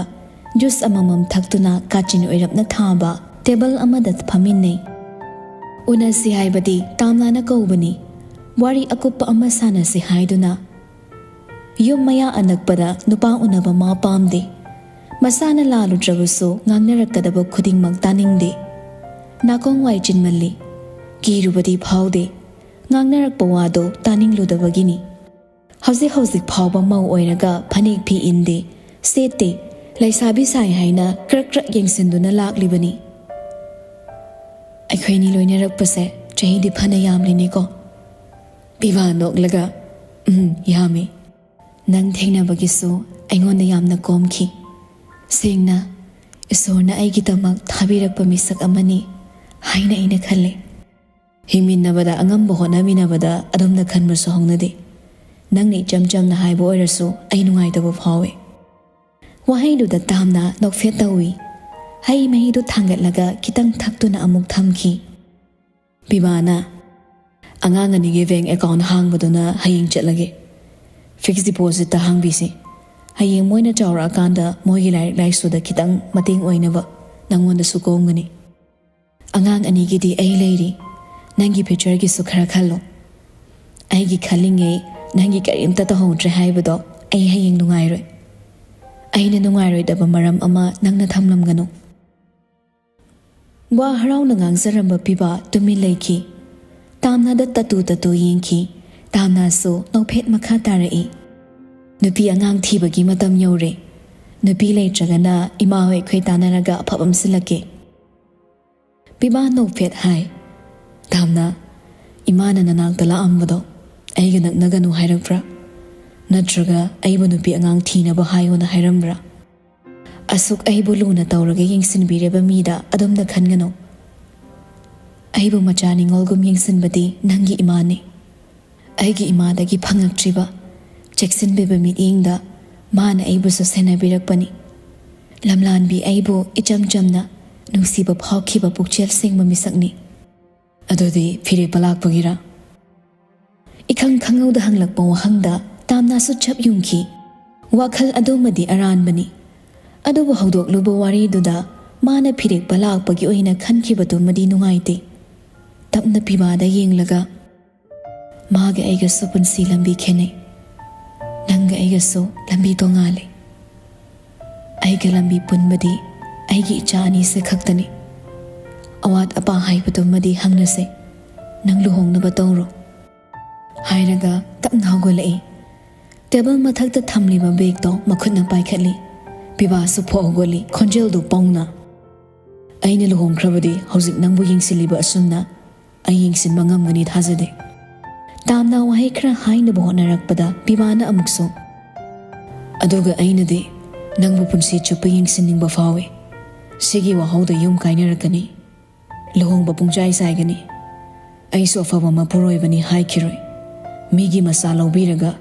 ꯖꯨꯁ ꯑꯃꯃꯝ ꯊꯛꯇꯨꯅ ꯀꯥꯆꯤꯟ ꯑꯣꯏꯔꯞꯅ ꯊꯥꯕ ꯇꯦꯕꯜ ꯑꯃꯗ ꯐꯝꯃꯤꯟꯅꯩ꯫ ꯎꯅꯁꯤ ꯍꯥꯏꯕꯗꯤ ꯇꯥꯝꯅꯥꯅ ꯀꯧꯕꯅꯤ꯫ ꯋꯥꯔꯤ ꯑꯀꯨꯞꯄ ꯑꯃ ꯁꯥꯟꯅꯁꯤ ꯍꯥꯏꯗꯨꯅ꯫ ꯌꯨꯝ ꯃꯌꯥ ꯑꯅꯛꯄꯗ ꯅꯨꯄꯥ ꯎꯅꯕ ꯃꯥ ꯄꯥꯝꯗꯦ꯫ ꯃꯁꯥꯅ ꯂꯥꯜꯂꯨꯗ꯭ꯔꯕꯁꯨ ꯉꯥꯡꯅꯔꯛꯀꯗꯕ ꯈꯨꯗꯤꯡꯃꯛ ꯇꯥꯅꯤꯡꯗꯦ꯫ ꯅꯥꯀꯣꯡ ꯋꯥꯏ ꯆꯤꯟꯃꯜꯂꯤ꯫ ꯀꯤꯔꯨꯕꯗꯤ ꯐꯥꯎꯗꯦ꯫ ꯉꯥꯡꯅꯔꯛꯄ ꯋꯥꯗꯣ ꯇꯥꯅꯤꯡꯂꯨꯗꯕꯒꯤꯅꯤ꯫ ꯍꯧꯖꯤꯛ ꯍꯧꯖꯤꯛ ꯐꯥꯎꯕ ꯃꯧ ꯑꯣꯏꯔꯒ ꯐꯅꯦꯛ ꯐꯤ ꯏꯟꯗꯦ, ꯁꯦꯠꯇꯦ, ꯂꯩꯁꯥꯕꯤ ꯁꯥꯏ ꯍꯥꯏꯅ ꯀ꯭ꯔꯛ ꯀ꯭ꯔꯛ ꯌꯦꯡꯁꯤꯟꯗꯨꯅ ꯂꯥꯛꯂꯤꯕꯅꯤ꯫ ꯑꯩꯈꯣꯏꯅꯤ ꯂꯣꯏꯅꯔꯛꯄꯁꯦ ꯆꯍꯤꯗꯤ ꯐꯅ ꯌꯥꯝꯂꯤꯅꯦꯀꯣ꯫ ꯄꯤꯕꯥ ꯅꯣꯛꯂꯒ, "ꯎꯝ, ꯌꯥꯝꯃꯤ꯫ ꯅꯪ ꯊꯦꯡꯅꯕꯒꯤꯁꯨ ꯑꯩꯉꯣꯟꯗ ꯌꯥꯝꯅ ꯀꯣꯝꯈꯤ꯫ ꯁꯦꯡꯅ, ꯏꯁꯣꯔꯅ ꯑꯩꯒꯤꯗꯃꯛ ꯊꯥꯕꯤꯔꯛꯄ ꯃꯤꯁꯛ ꯑꯃꯅꯤ ꯍꯥꯏꯅ ꯑꯩꯅ ꯈꯜꯂꯦ꯫" ꯍꯤꯡꯃꯤꯟꯅꯕꯗ ꯑꯉꯝꯕ ꯍꯣꯠꯅꯃꯤꯟꯅꯕꯗ ꯑꯗꯣꯝꯅ ꯈꯟꯕꯁꯨ ꯍꯧꯅꯗꯦ꯫ ꯅꯪꯅ ꯏꯆꯝ ꯆꯝꯅ ꯍꯥꯏꯕ ꯑꯣꯏꯔꯁꯨ ꯑꯩ ꯅꯨꯡꯉꯥꯏꯇꯕ ꯐꯥꯎꯏ꯫ ꯋꯥꯍꯩꯗꯨꯗ ꯇꯥꯝꯅ ꯅꯣꯛꯐꯦꯠ ꯇꯧꯏ꯫ ꯍꯩ ꯃꯍꯤꯗꯨ ꯊꯥꯡꯒꯠꯂꯒ ꯈꯤꯇꯪ ꯊꯛꯇꯨꯅ ꯑꯃꯨꯛ ꯊꯝꯈꯤ꯫ ꯄꯤꯕꯥꯅ, "ꯑꯉꯥꯡ ꯑꯅꯤꯒꯤ ꯕꯦꯡ ꯑꯦꯀꯥꯎꯟ ꯍꯥꯡꯕꯗꯨꯅ ꯍꯌꯦꯡ ꯆꯠꯂꯒꯦ꯫ ꯐꯤꯛꯁ ꯗꯤꯄꯣꯖꯤꯠꯇ ꯍꯥꯡꯕꯤꯁꯤ꯫ ꯍꯌꯦꯡ ꯃꯣꯏꯅ ꯆꯥꯎꯔꯛꯑꯀꯥꯟꯗ ꯃꯣꯏꯒꯤ ꯂꯥꯏꯔꯤꯛ ꯂꯥꯏꯁꯨꯗ ꯈꯤꯇꯪ ꯃꯇꯦꯡ ꯑꯣꯏꯅꯕ ꯅꯪꯉꯣꯟꯗꯁꯨ ꯀꯣꯝꯒꯅꯤ꯫ ꯑꯉꯥꯡ ꯑꯅꯤꯒꯤꯗꯤ ꯑꯩ ꯂꯩꯔꯤ꯫ ꯅꯪꯒꯤ ꯐ꯭ꯌꯨꯆꯔꯒꯤꯁꯨ ꯈꯔ ꯈꯜꯂꯣ꯫ ꯑꯩꯒꯤ ꯈꯜꯂꯤꯉꯩ ꯅꯪꯒꯤ ꯀꯔꯤꯝꯇ ꯇꯧꯍꯧꯗ꯭ꯔꯦ ꯍꯥꯏꯕꯗꯣ ꯑꯩ ꯍꯌꯦꯡ ꯅꯨꯡꯉꯥꯏꯔꯣꯏ꯫" ꯑꯩꯅ ꯅꯨꯡꯉꯥꯏꯔꯣꯏꯗꯕ ꯃꯔꯝ ꯑꯃ ꯅꯪꯅ ꯊꯝꯂꯝꯒꯅꯨ꯫ ꯋꯥ ꯍꯔꯥꯎꯅ ꯉꯥꯡꯖꯔꯝꯕ ꯄꯤꯕꯥ ꯇꯨꯃꯤꯟ ꯂꯩꯈꯤ꯫ ꯇꯥꯝꯅꯥꯗ ꯇꯠꯇꯨ ꯇꯠꯇꯨ ꯌꯦꯡꯈꯤ꯫ ꯇꯥꯝꯅꯥꯁꯨ ꯅꯣꯛꯐꯦꯠ ꯃꯈꯥ ꯇꯥꯔꯛꯏ꯫ "ꯅꯨꯄꯤ ꯑꯉꯥꯡ ꯊꯤꯕꯒꯤ ꯃꯇꯝ ꯌꯧꯔꯦ꯫ ꯅꯨꯄꯤ ꯂꯩꯇ꯭ꯔꯒꯅ ꯏꯃꯥ ꯍꯣꯏ ꯑꯩꯈꯣꯏ ꯇꯥꯟꯅꯔꯒ ꯑꯐꯕ ꯑꯃ ꯁꯤꯜꯂꯛꯀꯦ꯫" ꯄꯤꯕꯥ ꯅꯣꯛꯐꯦꯠ ꯍꯥꯏ꯫ "ꯇꯥꯝꯅꯥ, ꯏꯃꯥꯅ ꯅꯅꯥꯛꯇ ꯂꯥꯛꯑꯝꯕꯗꯣ ꯑꯩꯒ ꯅꯛꯅꯒꯅꯨ ꯍꯥꯏꯔꯛꯄ꯭ꯔꯥ? ꯅꯠꯇ꯭ꯔꯒ ꯑꯩꯕꯨ ꯅꯨꯄꯤ ꯑꯉꯥꯡ ꯊꯤꯅꯕ ꯍꯥꯏꯌꯣꯅ ꯍꯥꯏꯔꯝꯕ꯭ꯔꯥ? ꯑꯁꯨꯛ ꯑꯩꯕꯨ ꯂꯨꯅ ꯇꯧꯔꯒ ꯌꯦꯡꯁꯤꯟꯕꯤꯔꯕ ꯃꯤꯗ ꯑꯗꯨꯝꯅ ꯈꯟꯒꯅꯨ꯫ ꯑꯩꯕꯨ ꯃꯆꯥ ꯅꯤꯉꯣꯜꯒꯨꯝ ꯌꯦꯡꯁꯤꯟꯕꯗꯤ ꯅꯪꯒꯤ ꯏꯃꯥꯅꯤ꯫ ꯑꯩꯒꯤ ꯏꯃꯥꯗꯒꯤ ꯐꯪꯂꯛꯇ꯭ꯔꯤꯕ ꯆꯦꯛꯁꯤꯟꯕꯤꯕ ꯃꯤꯠꯌꯦꯡꯗ ꯃꯥꯅ ꯑꯩꯕꯨꯁꯨ ꯁꯦꯟꯅꯕꯤꯔꯛꯄꯅꯤ꯫ ꯂꯝꯂꯥꯟꯕꯤ ꯑꯩꯕꯨ ꯏꯆꯝ ꯆꯝꯅ ꯅꯨꯡꯁꯤꯕ ꯐꯥꯎꯈꯤꯕ ꯄꯨꯛꯆꯦꯜ ꯁꯦꯡꯕ ꯃꯤꯁꯛꯅꯤ꯫" "ꯑꯗꯨꯗꯤ ꯐꯤꯔꯦꯞꯄ ꯂꯥꯛꯄꯒꯤꯔꯥ?" ꯏꯈꯪ ꯈꯪꯍꯧꯗ ꯍꯪꯂꯛꯄ ꯋꯥꯍꯪꯗ ꯇꯥꯝꯅꯥꯁꯨ ꯆꯞ ꯌꯨꯡꯈꯤ꯫ ꯋꯥꯈꯜ ꯑꯗꯨꯃꯗꯤ ꯑꯔꯥꯟꯕꯅꯤ꯫ ꯑꯗꯨꯕꯨ ꯍꯧꯗꯣꯛꯂꯨꯕ ꯋꯥꯔꯤꯗꯨꯗ ꯃꯥꯅ ꯐꯤꯔꯦꯞꯄ ꯂꯥꯛꯄꯒꯤ ꯑꯣꯏꯅ ꯈꯟꯈꯤꯕꯗꯨꯃꯗꯤ ꯅꯨꯡꯉꯥꯏꯇꯦ꯫ ꯇꯞꯅ ꯄꯤꯕꯥꯗ ꯌꯦꯡꯂꯒ, "ꯃꯥꯒ ꯑꯩꯒꯁꯨ ꯄꯨꯟꯁꯤ ꯂꯝꯕꯤ ꯈꯦꯠꯅꯩ꯫ ꯅꯪꯒ ꯑꯩꯒꯁꯨ ꯂꯝꯕꯤ ꯇꯣꯉꯥꯜꯂꯦ꯫ ꯑꯩꯒ ꯂꯝꯕꯤ ꯄꯨꯟꯕꯗꯤ ꯑꯩꯒꯤ ꯏꯆꯥ ꯑꯅꯤꯁꯦ ꯈꯛꯇꯅꯤ꯫ ꯑꯋꯥꯠ ꯑꯄꯥ ꯍꯥꯏꯕꯗꯨꯃꯗꯤ ꯍꯪꯅꯁꯦ꯫ ꯅꯪ ꯂꯨꯍꯣꯡꯅꯕ ꯇꯧꯔꯣ꯫" ꯍꯥꯏꯔꯒ ꯇꯞꯅ ꯍꯧꯒꯠꯂꯛꯏ꯫ ꯇꯦꯕꯜ ꯃꯊꯛꯇ ꯊꯝꯂꯤꯕ ꯕꯦꯒꯇꯣ ꯃꯈꯨꯠꯅ ꯄꯥꯏꯈꯠꯂꯤ꯫ ꯄꯤꯕꯥꯁꯨ ꯐꯣꯛ ꯍꯧꯒꯠꯂꯤ, ꯈꯣꯟꯖꯦꯜꯗꯨ ꯄꯧꯅ꯫ "ꯑꯩꯅ ꯂꯨꯍꯣꯡꯈ꯭ꯔꯕꯗꯤ ꯍꯧꯖꯤꯛ ꯅꯪꯕꯨ ꯌꯦꯡꯁꯤꯜꯂꯤꯕ ꯑꯁꯨꯝꯅ ꯑꯩ ꯌꯦꯡꯁꯤꯟꯕ ꯉꯝꯒꯅꯤ ꯊꯥꯖꯗꯦ꯫" ꯇꯥꯝꯅꯥ ꯋꯥꯍꯩ ꯈꯔ ꯍꯥꯏꯅꯕ ꯍꯣꯠꯅꯔꯛꯄꯗ ꯄꯤꯕꯥꯅ ꯑꯃꯨꯛꯁꯨ, "ꯑꯗꯨꯒ ꯑꯩꯅꯗꯤ ꯅꯪꯕꯨ ꯄꯨꯟꯁꯤ ꯆꯨꯞꯄ ꯌꯦꯡꯁꯤꯟꯅꯤꯡꯕ ꯐꯥꯎꯏ꯫ ꯁꯤꯒꯤ ꯋꯥꯍꯧꯗ ꯌꯨꯝ ꯀꯥꯏꯅꯔꯛꯀꯅꯤ꯫ ꯂꯨꯍꯣꯡꯕ ꯄꯨꯡꯆꯥꯏ ꯆꯥꯏꯒꯅꯤ꯫ ꯑꯩꯁꯨ ꯑꯐꯕ ꯃꯄꯨꯔꯣꯏꯕꯅꯤ ꯍꯥꯏꯈꯤꯔꯣꯏ꯫ ꯃꯤꯒꯤ ꯃꯆꯥ ꯂꯧꯕꯤꯔꯒ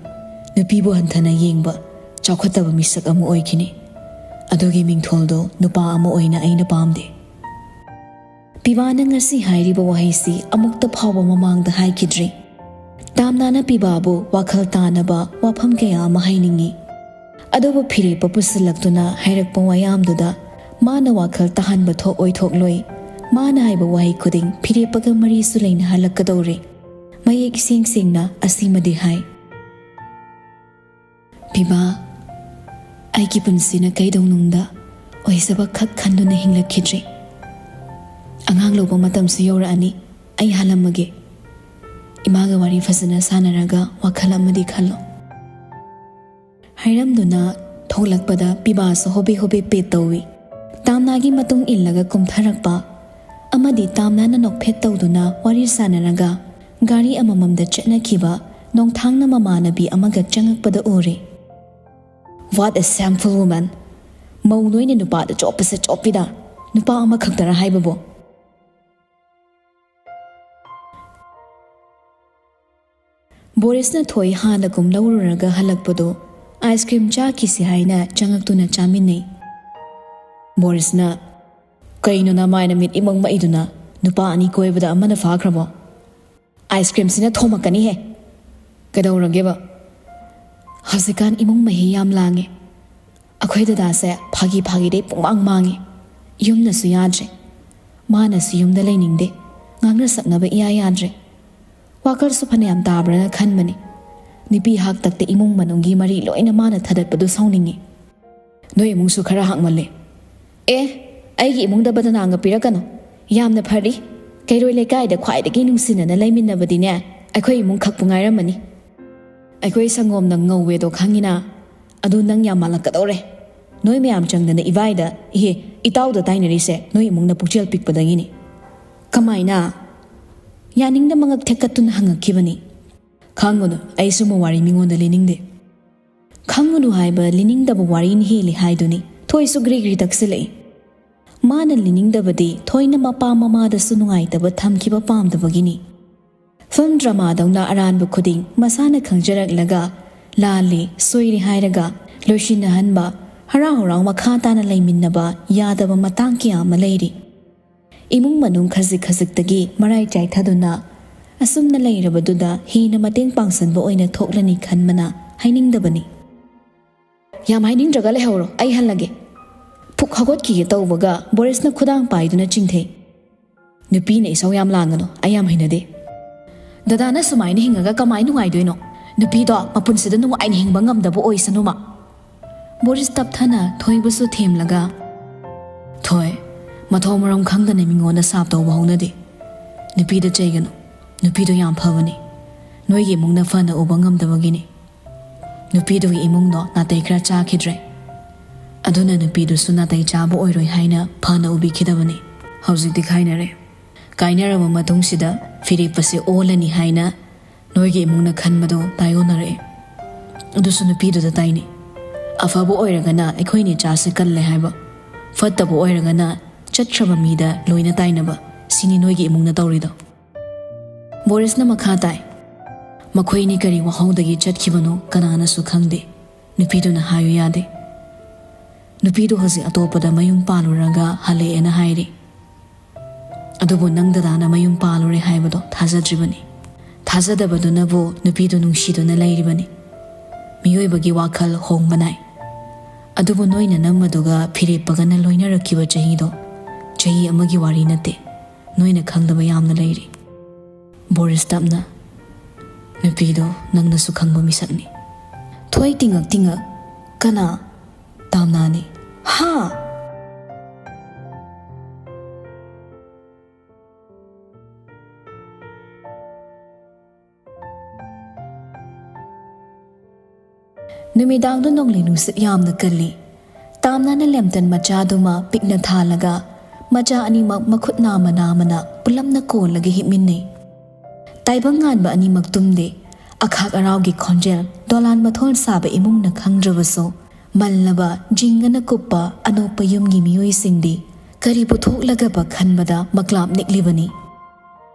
ꯅꯨꯄꯤꯕꯨ ꯍꯟꯊꯅ ꯌꯦꯡꯕ ꯆꯥꯎꯈꯠꯇꯕ ꯃꯤꯁꯛ ꯑꯃ ꯑꯣꯏꯈꯤꯅꯤ꯫ ꯑꯗꯨꯒꯤ ꯃꯤꯡꯊꯣꯜꯗꯣ ꯅꯨꯄꯥ ꯑꯃ ꯑꯣꯏꯅ ꯑꯩꯅ ꯄꯥꯝꯗꯦ꯫" ꯄꯤꯕꯥꯅ ꯉꯁꯤ ꯍꯥꯏꯔꯤꯕ ꯋꯥꯍꯩꯁꯤ ꯑꯃꯨꯛꯇ ꯐꯥꯎꯕ ꯃꯃꯥꯡꯗ ꯍꯥꯏꯈꯤꯗ꯭ꯔꯤ꯫ ꯇꯥꯝꯅꯥꯅ ꯄꯤꯕꯥꯕꯨ ꯋꯥꯈꯜ ꯇꯥꯅꯕ ꯋꯥꯐꯝ ꯀꯌꯥ ꯑꯃ ꯍꯥꯏꯅꯤꯡꯏ꯫ ꯑꯗꯨꯕꯨ ꯐꯤꯔꯦꯞꯄ ꯄꯨꯁꯤꯜꯂꯛꯇꯨꯅ ꯍꯥꯏꯔꯛꯄ ꯋꯥꯌꯥꯝꯗꯨꯗ ꯃꯥꯅ ꯋꯥꯈꯜ ꯇꯥꯍꯟꯕ ꯊꯣꯛꯑꯣꯏ ꯊꯣꯛꯂꯣꯏ꯫ ꯃꯥꯅ ꯍꯥꯏꯕ ꯋꯥꯍꯩ ꯈꯨꯗꯤꯡ ꯐꯤꯔꯦꯞꯄꯒ ꯃꯔꯤꯁꯨ ꯂꯩꯅꯍꯜꯂꯛꯀꯗꯧꯔꯦ꯫ ꯃꯌꯦꯛ ꯏꯁꯦꯡ ꯁꯦꯡꯅ ꯑꯁꯤꯃꯗꯤ ꯍꯥꯏ꯫ "ꯄꯤꯕꯥ, ꯑꯩꯒꯤ ꯄꯨꯟꯁꯤꯅ ꯀꯩꯗꯧꯅꯨꯡꯗ ꯑꯣꯏꯖꯕ ꯈꯛ ꯈꯟꯗꯨꯅ ꯍꯤꯡꯂꯛꯈꯤꯗ꯭ꯔꯦ꯫ ꯑꯉꯥꯡ ꯂꯧꯕ ꯃꯇꯝꯁꯨ ꯌꯧꯔꯛꯑꯅꯤ꯫ ꯑꯩ ꯍꯜꯂꯝꯃꯒꯦ꯫ ꯏꯃꯥꯒ ꯋꯥꯔꯤ ꯐꯖꯅ ꯁꯥꯟꯅꯔꯒ ꯋꯥꯈꯜ ꯑꯃꯗꯤ ꯈꯜꯂꯣ꯫ ꯍꯥꯏꯔꯝꯗꯨꯅ ꯊꯣꯛꯂꯛꯄꯗ ꯄꯤꯕꯥꯁꯨ ꯍꯣꯕꯦ ꯍꯣꯕꯦ ꯄꯦꯠ ꯇꯧꯏ꯫ ꯇꯥꯝꯅꯥꯒꯤ ꯃꯇꯨꯡ ꯏꯜꯂꯒ ꯀꯨꯝꯊꯔꯛꯄ ꯑꯃꯗꯤ ꯇꯥꯝꯅꯥꯅ ꯅꯣꯛꯐꯦꯠ ꯇꯧꯗꯨꯅ ꯋꯥꯔꯤ ꯁꯥꯟꯅꯔꯒ ꯒꯥꯔꯤ ꯑꯃꯃꯝꯗ ꯆꯠꯅꯈꯤꯕ ꯅꯣꯡꯊꯥꯡꯅ ꯃꯃꯥꯟꯅꯕꯤ ꯑꯃꯒ ꯆꯪꯉꯛꯄꯗ ꯎꯔꯦ꯫ "What a shameful woman! ꯃꯧ ꯅꯣꯏꯅ ꯅꯨꯄꯥꯗ ꯆꯣꯞꯄꯁꯦ ꯆꯣꯞꯄꯤꯗ꯫ ꯅꯨꯄꯥ ꯑꯃꯈꯛꯇꯔ ꯍꯥꯏꯕꯕꯨ?" ꯕꯣꯔꯤꯁꯅ ꯊꯣꯏ ꯍꯥꯟꯅꯒꯨꯝ ꯂꯧꯔꯨꯔꯒ ꯍꯜꯂꯛꯄꯗꯣ ꯑꯥꯏꯁ ꯀ꯭ꯔꯤꯝ ꯆꯥꯈꯤꯁꯤ ꯍꯥꯏꯅ ꯆꯪꯉꯛꯇꯨꯅ ꯆꯥꯃꯤꯟꯅꯩ꯫ ꯕꯣꯔꯤꯁꯅ, "ꯀꯩꯅꯣ ꯅꯃꯥꯏꯅ ꯃꯤꯠ ꯏꯃꯪ ꯃꯛꯏꯗꯨꯅ? ꯅꯨꯄꯥ ꯑꯅꯤ ꯀꯣꯏꯕꯗ ꯑꯃꯅ ꯐꯥꯈ꯭ꯔꯕꯣ?" "ꯑꯥꯏꯁ ꯀ꯭ꯔꯤꯝꯁꯤꯅ ꯊꯣꯝꯃꯛꯀꯅꯤꯍꯦ꯫ ꯀꯩꯗꯧꯔꯒꯦꯕ?" "ꯍꯧꯖꯤꯛꯀꯥꯟ ꯏꯃꯨꯡ ꯃꯍꯤ ꯌꯥꯝ ꯂꯥꯡꯉꯦ꯫ ꯑꯩꯈꯣꯏ ꯗꯗꯥꯁꯦ ꯐꯥꯒꯤ ꯐꯥꯒꯤꯗꯩ ꯄꯨꯡꯃꯥꯡ ꯃꯥꯡꯉꯦ꯫ ꯌꯨꯝꯅꯁꯨ ꯌꯥꯗ꯭ꯔꯦ꯫ ꯃꯥꯅꯁꯨ ꯌꯨꯝꯗ ꯂꯩꯅꯤꯡꯗꯦ꯫ ꯉꯥꯡꯅ ꯁꯛꯅꯕ ꯏꯌꯥ ꯌꯥꯗ꯭ꯔꯦ꯫ ꯋꯥꯈꯜꯁꯨ ꯐꯅꯌꯥꯝ ꯇꯥꯕ꯭ꯔꯅ ꯈꯟꯕꯅꯤ꯫ ꯅꯨꯄꯤ ꯍꯥꯛꯇꯛꯇ ꯏꯃꯨꯡ ꯃꯅꯨꯡꯒꯤ ꯃꯔꯤ ꯂꯣꯏꯅ ꯃꯥꯅ ꯊꯗꯠꯄꯗꯨ ꯁꯥꯎꯅꯤꯡꯉꯤ꯫" "ꯅꯣꯏ ꯏꯃꯨꯡꯁꯨ ꯈꯔ ꯍꯥꯛꯃꯜꯂꯦ꯫ ꯑꯦ, ꯑꯩꯒꯤ ꯏꯃꯨꯡꯗ ꯕꯗꯅꯥꯝꯒ ꯄꯤꯔꯛꯀꯅꯨ꯫ ꯌꯥꯝꯅ ꯐꯔꯤ꯫ ꯀꯩꯔꯣꯏ ꯂꯩꯀꯥꯏꯗ ꯈ꯭ꯋꯥꯏꯗꯒꯤ ꯅꯨꯡꯁꯤꯅꯅ ꯂꯩꯃꯤꯟꯅꯕꯗꯤꯅꯦ, ꯑꯩꯈꯣꯏ ꯏꯃꯨꯡ ꯈꯛꯄꯨ ꯉꯥꯏꯔꯝꯃꯅꯤ꯫ ꯑꯩꯈꯣꯏ ꯁꯪꯒꯣꯝꯅ ꯉꯧꯋꯦꯗꯣ ꯈꯪꯉꯤꯅ꯫ ꯑꯗꯨ ꯅꯪ ꯌꯥꯝ ꯃꯥꯜꯂꯛꯀꯗꯧꯔꯦ꯫ ꯅꯣꯏ ꯃꯌꯥꯝ ꯆꯪꯗꯅ ꯏꯕꯥꯏꯗ, ꯏꯍꯦ, ꯏꯇꯥꯎꯗ ꯇꯥꯏꯅꯔꯤꯁꯦ ꯅꯣꯏ ꯏꯃꯨꯡꯅ ꯄꯨꯛꯆꯦꯜ ꯄꯤꯛꯄꯗꯒꯤꯅꯤ꯫" "ꯀꯃꯥꯏꯅ?" ꯌꯥꯅꯤꯡꯗ ꯃꯉꯛ ꯊꯦꯛꯀꯠꯇꯨꯅ ꯍꯪꯉꯛꯈꯤꯕꯅꯤ꯫ "ꯈꯪꯉꯨꯅꯨ, ꯑꯩ ꯁꯨꯝꯕ ꯋꯥꯔꯤ ꯃꯤꯉꯣꯟꯗ ꯂꯤꯅꯤꯡꯗꯦ꯫" "ꯈꯪꯉꯨꯅꯨ ꯍꯥꯏꯕ ꯂꯤꯅꯤꯡꯗꯕ ꯋꯥꯔꯤꯅ ꯍꯦꯜꯂꯤ ꯍꯥꯏꯗꯨꯅꯤ꯫" ꯊꯣꯏꯁꯨ ꯒ꯭ꯔꯤ ꯒ꯭ꯔꯤ ꯇꯛꯁꯤꯜꯂꯛꯏ꯫ ꯃꯥꯅ ꯂꯤꯅꯤꯡꯗꯕꯗꯤ ꯊꯣꯏꯅ ꯃꯄꯥ ꯃꯃꯥꯗꯁꯨ ꯅꯨꯡꯉꯥꯏꯇꯕ ꯊꯝꯈꯤꯕ ꯄꯥꯝꯗꯕꯒꯤꯅꯤ꯫ ꯐꯤꯜꯝ ꯗ꯭ꯔꯃꯥꯗꯧꯅ ꯑꯔꯥꯟꯕ ꯈꯨꯗꯤꯡ ꯃꯁꯥꯅ ꯈꯪꯖꯔꯛꯂꯒ ꯂꯥꯜꯂꯤ, ꯁꯣꯏꯔꯤ ꯍꯥꯏꯔꯒ ꯂꯣꯏꯁꯤꯟꯅꯍꯟꯕ, ꯍꯔꯥꯎ ꯍꯔꯥꯎ ꯃꯈꯥ ꯇꯥꯅ ꯂꯩꯃꯤꯟꯅꯕ ꯌꯥꯗꯕ ꯃꯇꯥꯡ ꯀꯌꯥ ꯑꯃ ꯂꯩꯔꯤ꯫ ꯏꯃꯨꯡ ꯃꯅꯨꯡ ꯈꯖꯤꯛ ꯈꯖꯤꯛꯇꯒꯤ ꯃꯔꯥꯏ ꯆꯥꯏꯊꯗꯨꯅ ꯑꯁꯨꯝꯅ ꯂꯩꯔꯕꯗꯨꯗ ꯍꯦꯟꯅ ꯃꯇꯦꯡ ꯄꯥꯡꯁꯟꯕ ꯑꯣꯏꯅ ꯊꯣꯛꯂꯅꯤ ꯈꯟꯕꯅ ꯍꯥꯏꯅꯤꯡꯗꯕꯅꯤ꯫ "ꯌꯥꯝ ꯍꯥꯏꯅꯤꯡꯗ꯭ꯔꯒ ꯂꯩꯍꯧꯔꯣ, ꯑꯩ ꯍꯜꯂꯒꯦ꯫" ꯐꯨꯛ ꯍꯧꯒꯠꯈꯤꯒꯦ ꯇꯧꯕꯒ ꯕꯣꯔꯤꯁꯅ ꯈꯨꯗꯥꯡ ꯄꯥꯏꯗꯨꯅ ꯆꯤꯡꯊꯩ꯫ "ꯅꯨꯄꯤꯅ ꯏꯁꯧ ꯌꯥꯝ ꯂꯥꯡꯒꯅꯨ, ꯑꯩ ꯌꯥꯝ ꯍꯩꯅꯗꯦ꯫ ꯗꯗꯥꯅ ꯁꯨꯃꯥꯏꯅ ꯍꯤꯡꯉꯒ ꯀꯃꯥꯏ ꯅꯨꯡꯉꯥꯏꯗꯣꯏꯅꯣ? ꯅꯨꯄꯤꯗꯣ ꯃꯄꯨꯟꯁꯤꯗ ꯅꯨꯡꯉꯥꯏꯅ ꯍꯤꯡꯕ ꯉꯝꯗꯕ ꯑꯣꯏꯁꯅꯨꯃ꯫" ꯕꯣꯔꯤꯁ ꯇꯞꯊꯅ ꯊꯣꯏꯕꯨꯁꯨ ꯊꯦꯝꯂꯒ, "ꯊꯣꯏ, ꯃꯊꯣꯡ ꯃꯔꯝ ꯈꯪꯗꯅ ꯃꯤꯉꯣꯟꯗ ꯁꯥꯞ ꯇꯧꯕ ꯍꯧꯅꯗꯦ꯫ ꯅꯨꯄꯤꯗ ꯆꯩꯒꯅꯨ꯫ ꯅꯨꯄꯤꯗꯣ ꯌꯥꯝ ꯐꯕꯅꯤ꯫ ꯅꯣꯏꯒꯤ ꯏꯃꯨꯡꯅ ꯐꯅ ꯎꯕ ꯉꯝꯗꯕꯒꯤꯅꯤ꯫ ꯅꯨꯄꯤꯗꯨꯒꯤ ꯏꯃꯨꯡꯗꯣ ꯅꯥꯇꯩ ꯈꯔ ꯆꯥꯈꯤꯗ꯭ꯔꯦ꯫ ꯑꯗꯨꯅ ꯅꯨꯄꯤꯗꯨꯁꯨ ꯅꯥꯇꯩ ꯆꯥꯕ ꯑꯣꯏꯔꯣꯏ ꯍꯥꯏꯅ ꯐꯅ ꯎꯕꯤꯈꯤꯗꯕꯅꯤ꯫ ꯍꯧꯖꯤꯛꯇꯤ ꯈꯥꯏꯅꯔꯦ꯫ ꯀꯥꯏꯅꯔꯕ ꯃꯇꯨꯡꯁꯤꯗ ꯐꯤꯔꯦꯞ ꯑꯁꯤ ꯑꯣꯜꯂꯅꯤ ꯍꯥꯏꯅ ꯅꯣꯏꯒꯤ ꯏꯃꯨꯡꯅ ꯈꯟꯕꯗꯣ ꯇꯥꯏꯑꯣꯟꯅꯔꯛꯑꯦ꯫ ꯑꯗꯨꯁꯨ ꯅꯨꯄꯤꯗꯨꯗ ꯇꯥꯏꯅꯩ꯫ ꯑꯐꯕ ꯑꯣꯏꯔꯒꯅ ꯑꯩꯈꯣꯏ ꯏꯆꯥꯁꯦ ꯀꯜꯂꯦ ꯍꯥꯏꯕ, ꯐꯠꯇꯕ ꯑꯣꯏꯔꯒꯅ ꯆꯠꯈ꯭ꯔꯕ ꯃꯤꯗ ꯂꯣꯏꯅ ꯇꯥꯏꯅꯕ, ꯁꯤꯅꯤ ꯅꯣꯏꯒꯤ ꯏꯃꯨꯡꯅ ꯇꯧꯔꯤꯗꯣ꯫" ꯕꯣꯔꯤꯁꯅ ꯃꯈꯥ ꯇꯥꯏ, "ꯃꯈꯣꯏꯅꯤ ꯀꯔꯤ ꯋꯥꯍꯧꯗꯒꯤ ꯆꯠꯈꯤꯕꯅꯣ ꯀꯅꯥꯅꯁꯨ ꯈꯪꯗꯦ꯫ ꯅꯨꯄꯤꯗꯨꯅ ꯍꯥꯏꯌꯨ ꯌꯥꯗꯦ꯫ ꯅꯨꯄꯤꯗꯨ ꯍꯧꯖꯤꯛ ꯑꯇꯣꯞꯄꯗ ꯃꯌꯨꯝ ꯄꯥꯜꯂꯨꯔꯒ ꯍꯜꯂꯛꯑꯦꯅ ꯍꯥꯏꯔꯤ꯫ ꯑꯗꯨꯕꯨ ꯅꯪ ꯗꯗꯥꯅ ꯃꯌꯨꯝ ꯄꯥꯜꯂꯨꯔꯦ ꯍꯥꯏꯕꯗꯣ ꯊꯥꯖꯗ꯭ꯔꯤꯕꯅꯤ꯫ ꯊꯥꯖꯗꯕꯗꯨꯅꯕꯨ ꯅꯨꯄꯤꯗꯨ ꯅꯨꯡꯁꯤꯗꯨꯅ ꯂꯩꯔꯤꯕꯅꯤ꯫ ꯃꯤꯑꯣꯏꯕꯒꯤ ꯋꯥꯈꯜ ꯍꯣꯡꯕ ꯅꯥꯏ꯫ ꯑꯗꯨꯕꯨ ꯅꯣꯏꯅ ꯅꯝꯃꯗꯨꯒ ꯐꯤꯔꯦꯞꯄꯒꯅ ꯂꯣꯏꯅꯔꯛꯈꯤꯕ ꯆꯍꯤꯗꯣ ꯆꯍꯤ ꯑꯃꯒꯤ ꯋꯥꯔꯤ ꯅꯠꯇꯦ꯫ ꯅꯣꯏꯅ ꯈꯪꯗꯕ ꯌꯥꯝꯅ ꯂꯩꯔꯤ꯫" ꯕꯣꯔꯤꯁ ꯇꯞꯅ, "ꯅꯨꯄꯤꯗꯣ ꯅꯪꯅꯁꯨ ꯈꯪꯕ ꯃꯤꯁꯛꯅꯤ꯫" ꯊꯣꯏ ꯇꯤꯡꯉꯛ ꯇꯤꯡꯉꯛ, "ꯀꯅꯥ?" "ꯇꯥꯝꯅꯥꯅꯤ꯫" "ꯍꯥ?" ꯅꯨꯃꯤꯗꯥꯡꯗꯨ ꯅꯣꯡꯂꯩ ꯅꯨꯡꯁꯤꯠ ꯌꯥꯝꯅ ꯀꯜꯂꯤ꯫ ꯇꯥꯝꯅꯥꯅ ꯂꯦꯝꯇꯟ ꯃꯆꯥꯗꯨꯃ ꯄꯤꯛꯅ ꯊꯥꯜꯂꯒ ꯃꯆꯥ ꯑꯅꯤꯃꯛ ꯃꯈꯨꯠ ꯅꯥꯝꯃ ꯅꯥꯝꯃꯅ ꯄꯨꯂꯝꯅ ꯀꯣꯜꯂꯒ ꯍꯤꯞꯃꯤꯟꯅꯩ꯫ ꯇꯥꯏꯕꯪ ꯉꯥꯟꯕ ꯑꯅꯤꯃꯛ ꯇꯨꯝꯗꯦ꯫ ꯑꯈꯥꯛ ꯑꯔꯥꯎꯒꯤ ꯈꯣꯟꯖꯦꯜ ꯗꯣꯂꯥꯟ ꯃꯊꯣꯜ ꯁꯥꯕ ꯏꯃꯨꯡꯅ ꯈꯪꯗ꯭ꯔꯕꯁꯨ, ꯃꯜꯂꯕ ꯖꯤꯡꯒꯅ ꯀꯨꯞꯄ ꯑꯅꯣꯛꯄ ꯌꯨꯝꯒꯤ ꯃꯤꯑꯣꯏꯁꯤꯡꯗꯤ ꯀꯔꯤ ꯄꯨꯊꯣꯛꯂꯒꯕ ꯈꯟꯕꯗ ꯃꯛꯂꯥꯞ ꯅꯤꯛꯂꯤꯕꯅꯤ꯫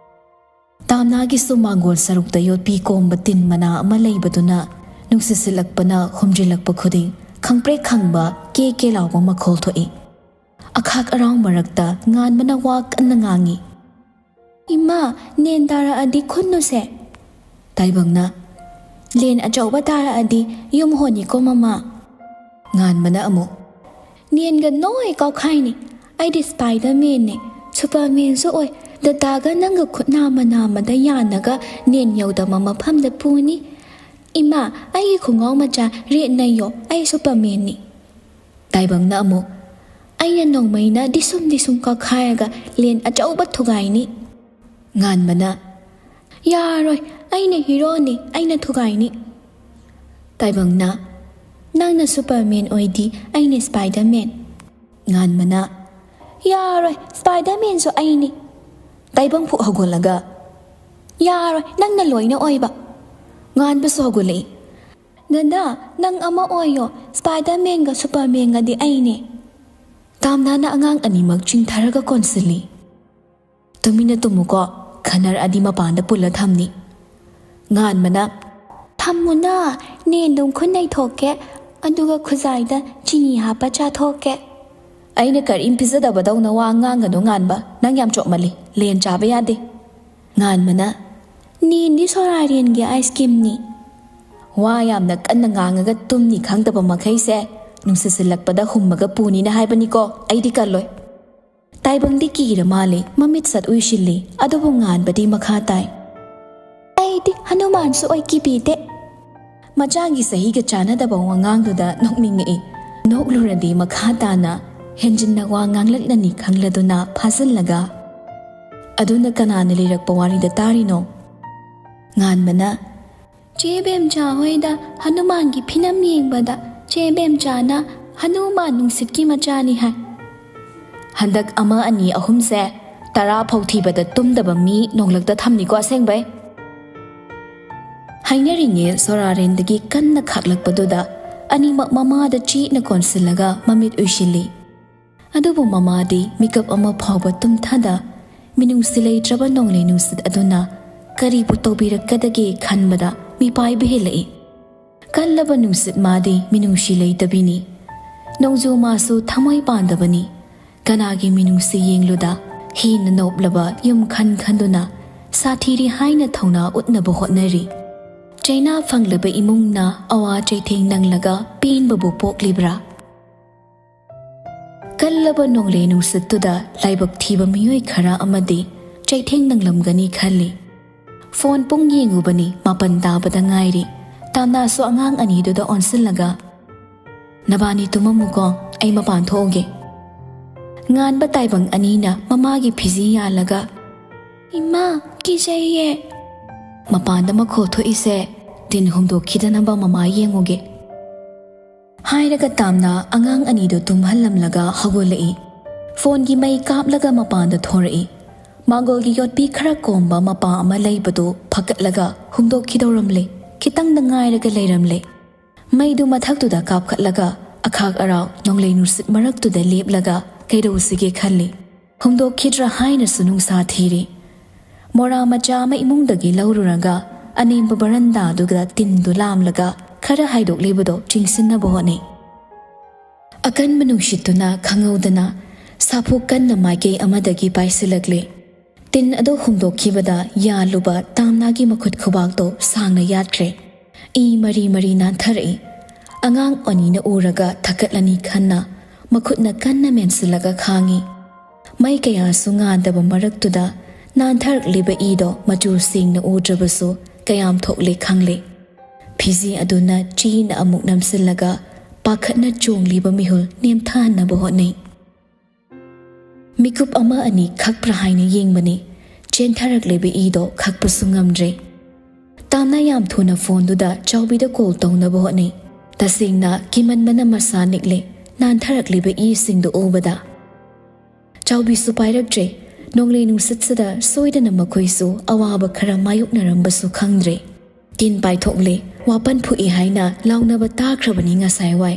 ꯇꯥꯝꯅꯥꯒꯤꯁꯨ ꯃꯥꯡꯒꯣꯜ ꯁꯔꯨꯛꯇ ꯌꯣꯠꯄꯤ ꯀꯣꯝꯕ ꯇꯤꯟ ꯃꯅꯥ ꯑꯃ ꯂꯩꯕꯗꯨꯅ ꯅꯨꯡꯁꯤꯠ ꯁꯤꯠꯂꯛꯄꯅ ꯍꯨꯝꯖꯤꯜꯂꯛꯄ ꯈꯨꯗꯤꯡ ꯈꯪꯄ꯭ꯔꯦꯛ ꯈꯪꯕ ꯀꯦ ꯀꯦ ꯂꯥꯎꯕ ꯃꯈꯣꯜ ꯊꯣꯛꯏ꯫ ꯑꯈꯥꯛ ꯑꯔꯥꯎ ꯃꯔꯛꯇ ꯉꯥꯟꯕꯅ ꯋꯥ ꯀꯟꯅ ꯉꯥꯡꯏ꯫ "ꯏꯃꯥ, ꯅꯦꯟ ꯇꯥꯔꯛꯑꯗꯤ ꯈꯨꯟꯅꯨꯁꯦ꯫" ꯇꯥꯏꯕꯪꯅ, "ꯂꯦꯟ ꯑꯆꯧꯕ ꯇꯥꯔꯛꯑꯗꯤ ꯌꯨꯝ ꯍꯣꯟꯅꯤꯀꯣ ꯃꯃꯥ꯫" ꯉꯥꯟꯕꯅ ꯑꯃꯨꯛ, "ꯅꯦꯟꯒ ꯅꯣꯏ ꯀꯥꯎꯈꯥꯏꯅꯤ꯫ ꯑꯩꯗꯤ ꯁ꯭ꯄꯥꯏꯗꯔ ꯃꯦꯟꯅꯦ, ꯁꯨꯄꯔ ꯃꯦꯟꯁꯨ ꯑꯣꯏ꯫ ꯗꯗꯥꯒ ꯅꯪꯒ ꯈꯨꯠ ꯅꯥꯝꯃ ꯅꯥꯝꯃꯗ ꯌꯥꯅꯒ ꯅꯦꯟ ꯌꯧꯗꯕ ꯃꯐꯝꯗ ꯄꯨꯅꯤ꯫ "ꯏꯃꯥ, ꯑꯩꯒꯤ ꯈꯣꯡꯒ꯭ꯔꯥꯎ ꯃꯆꯥ ꯔꯦꯠ ꯅꯩꯌꯣ, ꯑꯩ ꯁꯨꯄꯔꯃꯦꯟꯅꯤ"꯫ ꯇꯥꯏꯕꯪꯅ ꯑꯃꯨꯛ, "ꯑꯩꯅ ꯅꯣꯡꯃꯩꯅ ꯗꯤꯁꯨꯝ ꯗꯤꯁꯨꯝ ꯀꯥꯈꯥꯏꯔꯒ ꯂꯦꯟ ꯑꯆꯧꯕ ꯊꯨꯒꯥꯏꯅꯤ"꯫ ꯉꯥꯟꯕꯅ, "ꯌꯥꯔꯣꯏ, ꯑꯩꯅ ꯍꯤꯔꯣꯅꯤ, ꯑꯩꯅ ꯊꯨꯒꯥꯏꯅꯤ"꯫ ꯇꯥꯏꯕꯪꯅ, "ꯅꯪꯅ ꯁꯨꯄꯔꯃꯦꯟ ꯑꯣꯏꯗꯤ ꯑꯩꯅ ꯁ꯭ꯄꯥꯏꯗꯔꯃꯦꯟ"꯫ ꯉꯥꯟꯕꯅ, "ꯌꯥꯔꯣꯏ, ꯁ꯭ꯄꯥꯏꯗꯔꯃꯦꯟꯁꯨ ꯑꯩꯅꯤ"꯫ ꯇꯥꯏꯕꯪ ꯐꯨꯛ ꯍꯧꯒꯠꯂꯒ, "ꯌꯥꯔꯣꯏ, ꯅꯪꯅ ꯂꯣꯏꯅ ꯑꯣꯏꯕ"꯫ ꯉꯥꯟꯕꯁꯨ ꯍꯧꯒꯠꯂꯛꯏ꯫ "ꯗꯗꯥ, ꯅꯪ ꯑꯃ ꯑꯣꯏꯌꯣ, ꯁ꯭ꯄꯥꯏꯗꯔꯃꯦꯟꯒ ꯁꯨꯄꯔꯃꯦꯟꯒꯗꯤ ꯑꯩꯅꯦ"꯫ ꯇꯥꯝꯅꯥꯅ ꯑꯉꯥꯡ ꯑꯅꯤꯃꯛ ꯆꯤꯡꯊꯔꯒ ꯀꯣꯟꯁꯤꯜꯂꯤ꯫ "ꯇꯨꯃꯤꯟꯅ ꯇꯨꯝꯃꯨꯀꯣ, ꯈꯟꯅꯔꯛꯑꯗꯤ ꯃꯄꯥꯟꯗ ꯄꯨꯜꯂ ꯊꯝꯅꯤ"꯫ ꯉꯥꯟꯕꯅ, "ꯊꯝꯃꯨꯅ, ꯅꯦꯟꯗꯨꯝ ꯈꯨꯠ ꯅꯩꯊꯣꯛꯀꯦ, ꯑꯗꯨꯒ ꯈꯨꯖꯥꯏꯗ ꯆꯤꯅꯤ ꯍꯥꯞꯄ ꯆꯥꯊꯣꯛꯀꯦ"꯫ "ꯑꯩꯅ ꯀꯔꯤꯝ ꯄꯤꯖꯗꯕꯗꯧꯅ ꯋꯥ ꯉꯥꯡꯒꯅꯨ ꯉꯥꯟꯕ, ꯅꯪ ꯌꯥꯝ ꯆꯣꯞꯃꯜꯂꯤ, ꯂꯦꯟ ꯆꯥꯕ ꯌꯥꯗꯦ"꯫ ꯉꯥꯟꯕꯅ, "ꯅꯦꯟꯗꯤ ꯁꯣꯔꯥꯔꯦꯟꯒꯤ ꯑꯥꯏꯁ ꯀ꯭ꯔꯤꯝꯅꯤ"꯫ "ꯋꯥ ꯌꯥꯝꯅ ꯀꯟꯅ ꯉꯥꯡꯉꯒ ꯇꯨꯝꯅꯤ ꯈꯪꯗꯕ ꯃꯈꯩꯁꯦ ꯅꯨꯡꯁꯤꯠ ꯁꯤꯜꯂꯛꯄꯗ ꯍꯨꯝꯃꯒ ꯄꯨꯅꯤꯅ ꯍꯥꯏꯕꯅꯤꯀꯣ, ꯑꯩꯗꯤ ꯀꯜꯂꯣꯏ"꯫ ꯇꯥꯏꯕꯪꯗꯤ ꯀꯤꯔ ꯃꯥꯜꯂꯦ, ꯃꯃꯤꯠ ꯁꯠ ꯎꯏꯁꯤꯜꯂꯤ, ꯑꯗꯨꯕꯨ ꯉꯥꯟꯕꯗꯤ ꯃꯈꯥ ꯇꯥꯏ꯫ "ꯑꯩꯗꯤ ꯍꯅꯨꯃꯥꯟꯁꯨ ꯑꯣꯏ ꯀꯤꯕꯤꯗꯦ"꯫ ꯃꯆꯥꯒꯤ ꯆꯍꯤꯒ ꯆꯥꯟꯅꯗꯕ ꯋꯥꯉꯥꯡꯗꯨꯗ ꯅꯣꯛꯅꯤꯡꯉꯛꯏ꯫ ꯅꯣꯛꯂꯨꯔꯗꯤ ꯃꯈꯥ ꯇꯥꯅ ꯍꯦꯟꯖꯤꯟꯅ ꯋꯥ ꯉꯥꯡꯂꯛꯂꯅꯤ ꯈꯪꯂꯗꯨꯅ ꯐꯥꯖꯤꯜꯂꯒ, "ꯑꯗꯨꯅ ꯀꯅꯥꯅ ꯂꯤꯔꯛꯄ ꯋꯥꯔꯤꯗ ꯇꯥꯔꯤꯅꯣ?" ꯉꯥꯟꯕꯅ, "ꯆꯦ ꯕꯦꯝꯆꯥ ꯍꯣꯏꯗ ꯍꯅꯨꯃꯥꯟꯒꯤ ꯐꯤꯂꯝ ꯌꯦꯡꯕꯗ ꯆꯦ ꯕꯦꯝꯆꯥꯅ ꯍꯅꯨꯃꯥꯟ ꯅꯨꯡꯁꯤꯠꯀꯤ ꯃꯆꯥꯅꯤ ꯍꯥꯏ"꯫ "ꯍꯟꯗꯛ ꯑꯃ ꯑꯅꯤ ꯑꯍꯨꯝꯁꯦ ꯇꯔꯥ ꯐꯥꯎ ꯊꯤꯕꯗ ꯇꯨꯝꯗꯕ ꯃꯤ ꯅꯣꯡꯂꯛꯇ ꯊꯝꯅꯤꯀꯣ ꯑꯁꯦꯡꯕꯩ"꯫ ꯍꯥꯏꯅꯔꯤꯉꯩ ꯁꯣꯔꯥꯔꯦꯟꯗꯒꯤ ꯀꯟꯅ ꯈꯥꯛꯂꯛꯄꯗꯨꯗ ꯑꯅꯤꯃꯛ ꯃꯃꯥꯗ ꯆꯦꯠꯅ ꯀꯣꯟꯁꯤꯜꯂꯒ ꯃꯃꯤꯠ ꯎꯏꯁꯤꯜꯂꯤ꯫ ꯑꯗꯨꯕꯨ ꯃꯃꯥꯗꯤ ꯃꯤꯀꯞ ꯑꯃ ꯐꯥꯎꯕ ꯇꯨꯝꯊꯗ, ꯃꯤꯅꯨꯡꯁꯤ ꯂꯩꯇ꯭ꯔꯕ ꯅꯣꯡꯂꯩ ꯅꯨꯡꯁꯤꯠ ꯑꯗꯨꯅ ꯀꯔꯤꯕꯨ ꯇꯧꯕꯤꯔꯛꯀꯗꯒꯦ ꯈꯟꯕꯗ ꯃꯤꯄꯥꯏꯕ ꯍꯦꯜꯂꯛꯏ꯫ ꯀꯜꯂꯕ ꯅꯨꯡꯁꯤꯠ ꯃꯥꯗꯤ ꯃꯤꯅꯨꯡꯁꯤ ꯂꯩꯇꯕꯤꯅꯤ꯫ ꯅꯣꯡꯖꯨ ꯃꯥꯁꯨ ꯊꯃꯣꯏ ꯄꯥꯟꯗꯕꯅꯤ꯫ ꯀꯅꯥꯒꯤ ꯃꯤꯅꯨꯡꯁꯤ ꯌꯦꯡꯂꯨꯗ ꯍꯦꯟꯅ ꯅꯣꯞꯂꯕ ꯌꯨꯝ ꯈꯟ ꯈꯟꯗꯨꯅ ꯁꯥꯊꯤꯔꯤ ꯍꯥꯏꯅ ꯊꯧꯅꯥ ꯎꯠꯅꯕ ꯍꯣꯠꯅꯔꯤ꯫ ꯆꯩꯅꯥ ꯐꯪꯂꯕ ꯏꯃꯨꯡꯅ ꯑꯋꯥ ꯆꯩꯊꯦꯡ ꯅꯪꯂꯒ ꯄꯦꯟꯕꯕꯨ ꯄꯣꯛꯂꯤꯕ꯭ꯔꯥ? ꯀꯜꯂꯕ ꯅꯣꯡꯂꯩ ꯅꯨꯡꯁꯤꯠꯇꯨꯗ ꯂꯥꯏꯕꯛ ꯊꯤꯕ ꯃꯤꯑꯣꯏ ꯈꯔ ꯑꯃꯗꯤ ꯆꯩꯊꯦꯡ ꯅꯪꯂꯝꯒꯅꯤ ꯈꯜꯂꯤ꯫ ꯐꯣꯟ ꯄꯨꯡ ꯌꯦꯡꯉꯨꯕꯅꯤ, ꯃꯥꯄꯟ ꯇꯥꯕꯗ ꯉꯥꯏꯔꯤ꯫ ꯇꯥꯝꯅꯥꯁꯨ ꯑꯉꯥꯡ ꯑꯅꯤꯗꯨꯗ ꯑꯣꯟꯁꯤꯜꯂꯒ, "ꯅꯕꯥꯅꯤ ꯇꯨꯝꯃꯝꯃꯨꯀꯣ, ꯑꯩ ꯃꯄꯥꯟ ꯊꯣꯛꯎꯒꯦ꯫" ꯉꯥꯟꯕ ꯇꯥꯏꯕꯪ ꯑꯅꯤꯅ ꯃꯃꯥꯒꯤ ꯐꯤꯖꯤ ꯌꯥꯜꯂꯒ, "ꯏꯃꯥ, ꯀꯤꯖꯩꯌꯦ꯫" "ꯃꯄꯥꯟꯗ ꯃꯈꯣꯜ ꯊꯣꯛꯏꯁꯦ ꯇꯤꯟ ꯍꯨꯝꯗꯣꯛꯈꯤꯗꯅꯕ ꯃꯃꯥ ꯌꯦꯡꯉꯨꯒꯦ꯫" ꯍꯥꯏꯔꯒ ꯇꯥꯝꯅ ꯑꯉꯥꯡ ꯑꯅꯤꯗꯨ ꯇꯨꯝꯍꯜꯂꯝꯂꯒ ꯍꯧꯒꯠꯂꯛꯏ꯫ ꯐꯣꯟꯒꯤ ꯃꯩ ꯀꯥꯞꯂꯒ ꯃꯄꯥꯟꯗ ꯊꯣꯔꯛꯏ꯫ ꯃꯥꯡꯒꯣꯜꯒꯤ ꯌꯣꯠꯄꯤ ꯈꯔ ꯀꯣꯝꯕ ꯃꯄꯥ ꯑꯃ ꯂꯩꯕꯗꯨ ꯐꯒꯠꯂꯒ ꯍꯨꯝꯗꯣꯛꯈꯤꯗꯧꯔꯝꯂꯦ꯫ ꯈꯤꯇꯪꯗ ꯉꯥꯏꯔꯒ ꯂꯩꯔꯝꯂꯦ꯫ ꯃꯩꯗꯨ ꯃꯊꯛꯇꯨꯗ ꯀꯥꯞꯈꯠꯂꯒ ꯑꯈꯥꯛ ꯑꯔꯥꯎ ꯅꯣꯡꯂꯩ ꯅꯨꯡꯁꯤꯠ ꯃꯔꯛꯇꯨꯗ ꯂꯦꯞꯂꯒ ꯀꯩꯗꯧꯁꯤꯒꯦ ꯈꯜꯂꯤ꯫ ꯍꯨꯝꯗꯣꯛꯈꯤꯗ꯭ꯔꯥ ꯍꯥꯏꯅꯁꯨ ꯅꯨꯡꯁꯥ ꯊꯤꯔꯤ꯫ ꯃꯣꯔꯥ ꯃꯆꯥ ꯑꯃ ꯏꯃꯨꯡꯗꯒꯤ ꯂꯧꯔꯨꯔꯒ ꯑꯅꯦꯝꯕ ꯕꯔꯟꯗꯥꯗꯨꯗ ꯇꯤꯟꯗꯨ ꯂꯥꯝꯂꯒ ꯈꯔ ꯍꯥꯏꯗꯣꯛꯂꯤꯕꯗꯣ ꯆꯤꯡꯁꯤꯟꯅꯕ ꯍꯣꯠꯅꯩ꯫ ꯑꯀꯟꯕ ꯅꯨꯡꯁꯤꯠꯇꯨꯅ ꯈꯪꯍꯧꯗꯅ ꯁꯥꯐꯨ ꯀꯟꯅ ꯃꯥꯏꯀꯩ ꯑꯃꯗꯒꯤ ꯄꯥꯏꯁꯤꯜꯂꯛꯂꯦ꯫ ꯇꯤꯟ ꯑꯗꯨ ꯍꯨꯝꯗꯣꯛꯈꯤꯕꯗ ꯌꯥꯜꯂꯨꯕ ꯇꯥꯝꯅꯥꯒꯤ ꯃꯈꯨꯠ ꯈꯨꯕꯥꯛꯇꯣ ꯁꯥꯡꯅ ꯌꯥꯠꯈ꯭ꯔꯦ꯫ ꯏ ꯃꯔꯤ ꯃꯔꯤ ꯅꯥꯟꯊꯔꯛꯏ꯫ ꯑꯉꯥꯡ ꯑꯅꯤꯅ ꯎꯔꯒ ꯊꯛꯀꯠꯂꯅꯤ ꯈꯟꯅ ꯃꯈꯨꯠꯅ ꯀꯟꯅ ꯃꯦꯟꯁꯤꯜꯂꯒ ꯈꯥꯡꯉꯤ꯫ ꯃꯩ ꯀꯌꯥꯁꯨ ꯉꯥꯟꯗꯕ ꯃꯔꯛꯇꯨꯗ ꯅꯥꯟꯊꯔꯛꯂꯤꯕ ꯏꯗꯣ ꯃꯆꯨ ꯁꯦꯡꯅ ꯎꯗ꯭ꯔꯕꯁꯨ ꯀꯌꯥꯝ ꯊꯣꯛꯂꯦ ꯈꯪꯂꯦ꯫ ꯐꯤꯖꯤ ꯑꯗꯨꯅ ꯆꯦꯅ ꯑꯃꯨꯛ ꯅꯝꯁꯤꯜꯂꯒ ꯄꯥꯈꯠꯅ ꯆꯣꯡꯂꯤꯕ ꯃꯤꯍꯨꯜ ꯅꯦꯝꯊꯍꯟꯅꯕ ꯍꯣꯠꯅꯩ꯫ ꯃꯤꯀꯨꯞ ꯑꯃ ꯑꯅꯤ ꯈꯛꯄ꯭ꯔꯥ ꯍꯥꯏꯅ ꯌꯦꯡꯕꯅꯤ꯫ ꯆꯦꯟꯊꯔꯛꯂꯤꯕ ꯏꯗꯣ ꯈꯛꯄꯁꯨ ꯉꯝꯗ꯭ꯔꯦ꯫ ꯇꯥꯝꯅ ꯌꯥꯝ ꯊꯨꯅ ꯐꯣꯟꯗꯨꯗ ꯆꯥꯎꯕꯤꯗ ꯀꯣꯜ ꯇꯧꯅꯕ ꯍꯣꯠꯅꯩ꯫ ꯇꯁꯦꯡꯅ ꯀꯤꯃꯟꯕꯅ ꯃꯁꯥ ꯅꯤꯛꯂꯦ ꯅꯥꯟꯊꯔꯛꯂꯤꯕ ꯏꯁꯤꯡꯗꯨ ꯎꯕꯗ꯫ ꯆꯥꯎꯕꯤꯁꯨ ꯄꯥꯏꯔꯛꯇ꯭ꯔꯦ꯫ ꯅꯣꯡꯂꯩ ꯅꯨꯡꯁꯤꯠꯁꯤꯗ ꯁꯣꯏꯗꯅ ꯃꯈꯣꯏꯁꯨ ꯑꯋꯥꯕ ꯈꯔ ꯃꯥꯌꯣꯛꯅꯔꯝꯕꯁꯨ ꯈꯪꯗ꯭ꯔꯦ꯫ ꯇꯤꯟ ꯄꯥꯏꯊꯣꯛꯂꯦ, ꯋꯥꯄꯟ ꯐꯨꯛꯏ ꯍꯥꯏꯅ ꯂꯥꯎꯅꯕ ꯇꯥꯈ꯭ꯔꯕꯅꯤ ꯉꯁꯥꯏ ꯋꯥꯏ꯫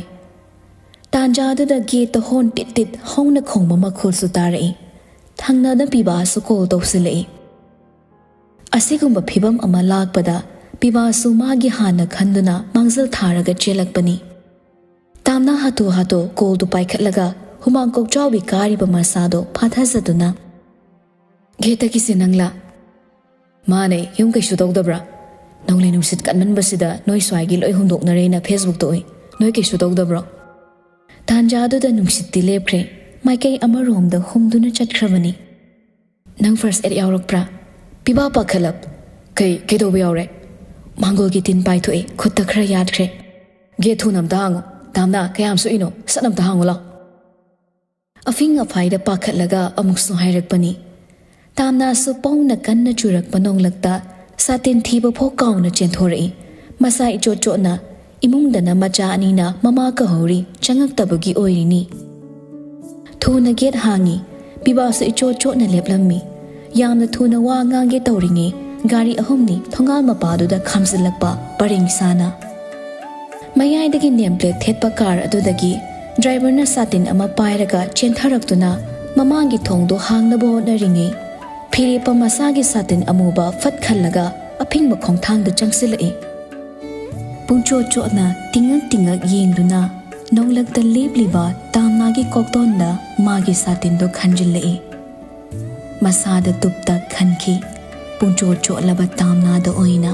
ꯇꯥꯟꯖꯥꯗꯨꯗ ꯒꯦꯠꯇ ꯍꯣꯔꯟ ꯇꯤꯠ ꯇꯤꯠ ꯍꯧꯅ ꯈꯣꯡꯕ ꯃꯈꯣꯜꯁꯨ ꯇꯥꯔꯛꯏ꯫ ꯊꯪꯅꯅ ꯄꯤꯕꯥꯁꯨ ꯀꯣꯜ ꯇꯧꯁꯤꯜꯂꯛꯏ꯫ ꯑꯁꯤꯒꯨꯝꯕ ꯐꯤꯕꯝ ꯑꯃ ꯂꯥꯛꯄꯗ ꯄꯤꯕꯥꯁꯨ ꯃꯥꯒꯤ ꯍꯥꯟꯅ ꯈꯟꯗꯨꯅ ꯃꯥꯡꯖꯤꯜ ꯊꯥꯔꯒ ꯆꯦꯜꯂꯛꯄꯅꯤ꯫ ꯇꯥꯝꯅ ꯍꯥꯊꯨ ꯍꯥꯊꯨ ꯀꯣꯜꯗꯨ ꯄꯥꯏꯈꯠꯂꯒ ꯍꯨꯃꯥꯡ ꯀꯣꯛꯆꯥꯎꯕꯤ ꯀꯥꯔꯤꯕ ꯃꯁꯥꯗꯣ ꯐꯥꯊꯖꯗꯨꯅ, "ꯒꯦꯠꯇꯒꯤꯁꯦ ꯅꯪꯂꯥ?" "ꯃꯥꯅꯦ, ꯌꯨꯝ ꯀꯩꯁꯨ ꯇꯧꯗꯕ꯭ꯔꯥ? ꯅꯣꯡꯂꯩ ꯅꯨꯡꯁꯤꯠ ꯀꯟꯃꯟꯕꯁꯤꯗ ꯅꯣꯏ ꯁ꯭ꯋꯥꯏꯒꯤ ꯂꯣꯏ ꯍꯨꯝꯗꯣꯛꯅꯔꯦꯅ ꯐꯦꯁꯕꯨꯛꯇ ꯎꯏ꯫ ꯅꯣꯏ ꯀꯩꯁꯨ ꯇꯧꯗꯕ꯭ꯔꯣ?" ꯇꯥꯟꯖꯥꯗꯨꯗ ꯅꯨꯡꯁꯤꯠꯇꯤ ꯂꯦꯞꯈ꯭ꯔꯦ꯫ ꯃꯥꯏꯀꯩ ꯑꯃꯔꯣꯝꯗ ꯍꯨꯝꯗꯨꯅ ꯆꯠꯈ꯭ꯔꯕꯅꯤ꯫ "ꯅꯪ ꯐꯥꯔꯁ ꯑꯦꯗ ꯌꯥꯎꯔꯛꯄ꯭ꯔꯥ?" ꯄꯤꯕꯥ ꯄꯥꯈꯠꯂꯞ, "ꯀꯩ, ꯀꯩꯗꯧꯕ ꯌꯥꯎꯔꯦ?" ꯃꯥꯡꯒꯣꯜꯒꯤ ꯇꯤꯟ ꯄꯥꯏꯊꯣꯛꯑꯦ, ꯈꯨꯠꯇ ꯈꯔ ꯌꯥꯠꯈ꯭ꯔꯦ꯫ "ꯒꯦꯠ ꯊꯨꯅ ꯑꯝꯇ ꯍꯥꯡꯉꯣ꯫ ꯇꯥꯝꯅꯥ, ꯀꯌꯥꯝ ꯁꯣꯛꯏꯅꯣ? ꯁꯠ ꯑꯝꯇ ꯍꯥꯡꯉꯣ ꯂꯥꯎ꯫" ꯑꯐꯤꯡ ꯑꯐꯥꯏꯗ ꯄꯥꯈꯠꯂꯒ ꯑꯃꯨꯛꯁꯨ ꯍꯥꯏꯔꯛꯄꯅꯤ꯫ ꯇꯥꯝꯅꯥꯁꯨ ꯄꯧꯅ ꯀꯟꯅ ꯆꯨꯔꯛꯄ ꯅꯣꯡꯂꯛꯇ ꯁꯥꯇꯤꯟ ꯊꯤꯕ ꯐꯥꯎ ꯀꯥꯎꯅ ꯆꯦꯟꯊꯣꯔꯛꯏ꯫ ꯃꯁꯥ ꯏꯆꯣꯠ ꯆꯣꯠꯅ, ꯏꯃꯨꯡꯗꯅ ꯃꯆꯥ ꯑꯅꯤꯅ ꯃꯃꯥ ꯀꯧꯍꯧꯔꯤ, ꯆꯪꯉꯛꯇꯕꯒꯤ ꯑꯣꯏꯔꯤꯅꯤ꯫ ꯊꯨꯅ ꯒꯦꯠ ꯍꯥꯡꯉꯤ꯫ ꯕꯤꯕꯥꯁꯨ ꯏꯆꯣꯠ ꯆꯣꯠꯅ ꯂꯦꯞꯂꯝꯃꯤ꯫ ꯌꯥꯝꯅ ꯊꯨꯅ ꯋꯥ ꯉꯥꯡꯒꯦ ꯇꯧꯔꯤꯉꯩ ꯒꯥꯔꯤ ꯑꯍꯨꯝꯅꯤ ꯊꯣꯡꯒꯥꯜ ꯃꯄꯥꯗꯨꯗ ꯈꯥꯝꯖꯤꯜꯂꯛꯄ ꯄꯔꯦꯡ ꯁꯥꯅ꯫ ꯃꯌꯥꯏꯗꯒꯤ ꯅꯦꯝ ꯄ꯭ꯂꯦꯠ ꯊꯦꯠꯄ ꯀꯥꯔ ꯑꯗꯨꯗꯒꯤ ꯗ꯭ꯔꯥꯏꯚꯔꯅ ꯁꯥꯇꯤꯟ ꯑꯃ ꯄꯥꯏꯔꯒ ꯆꯦꯟꯊꯔꯛꯇꯨꯅ ꯃꯃꯥꯡꯒꯤ ꯊꯣꯡꯗꯣ ꯍꯥꯡꯅꯕ ꯍꯣꯠꯅꯔꯤꯉꯩ ꯐꯤꯔꯦꯞꯄ ꯃꯁꯥꯒꯤ ꯁꯥꯇꯤꯟ ꯑꯃꯨꯕ ꯐꯠ ꯈꯜꯂꯒ ꯑꯐꯤꯡꯕ ꯈꯣꯡꯊꯥꯡꯗ ꯆꯪꯁꯤꯜꯂꯛꯏ꯫ ꯄꯨꯡꯆꯣꯠ ꯆꯣꯠꯅ ꯇꯤꯡꯉꯛ ꯇꯤꯡꯉꯛ ꯌꯦꯡꯗꯨꯅ ꯅꯣꯡꯂꯛꯇ ꯂꯦꯞꯂꯤꯕ ꯇꯥꯝꯅꯥꯒꯤ ꯀꯣꯛꯇꯣꯟꯗ ꯃꯥꯒꯤ ꯁꯥꯇꯤꯟꯗꯣ ꯈꯟꯖꯤꯜꯂꯛꯏ꯫ ꯃꯁꯥꯗ ꯇꯨꯞꯇ ꯈꯟꯈꯤ, ꯄꯨꯡꯆꯣꯠ ꯆꯣꯠꯂꯕ ꯇꯥꯝꯅꯥꯗ ꯑꯣꯏꯅ꯫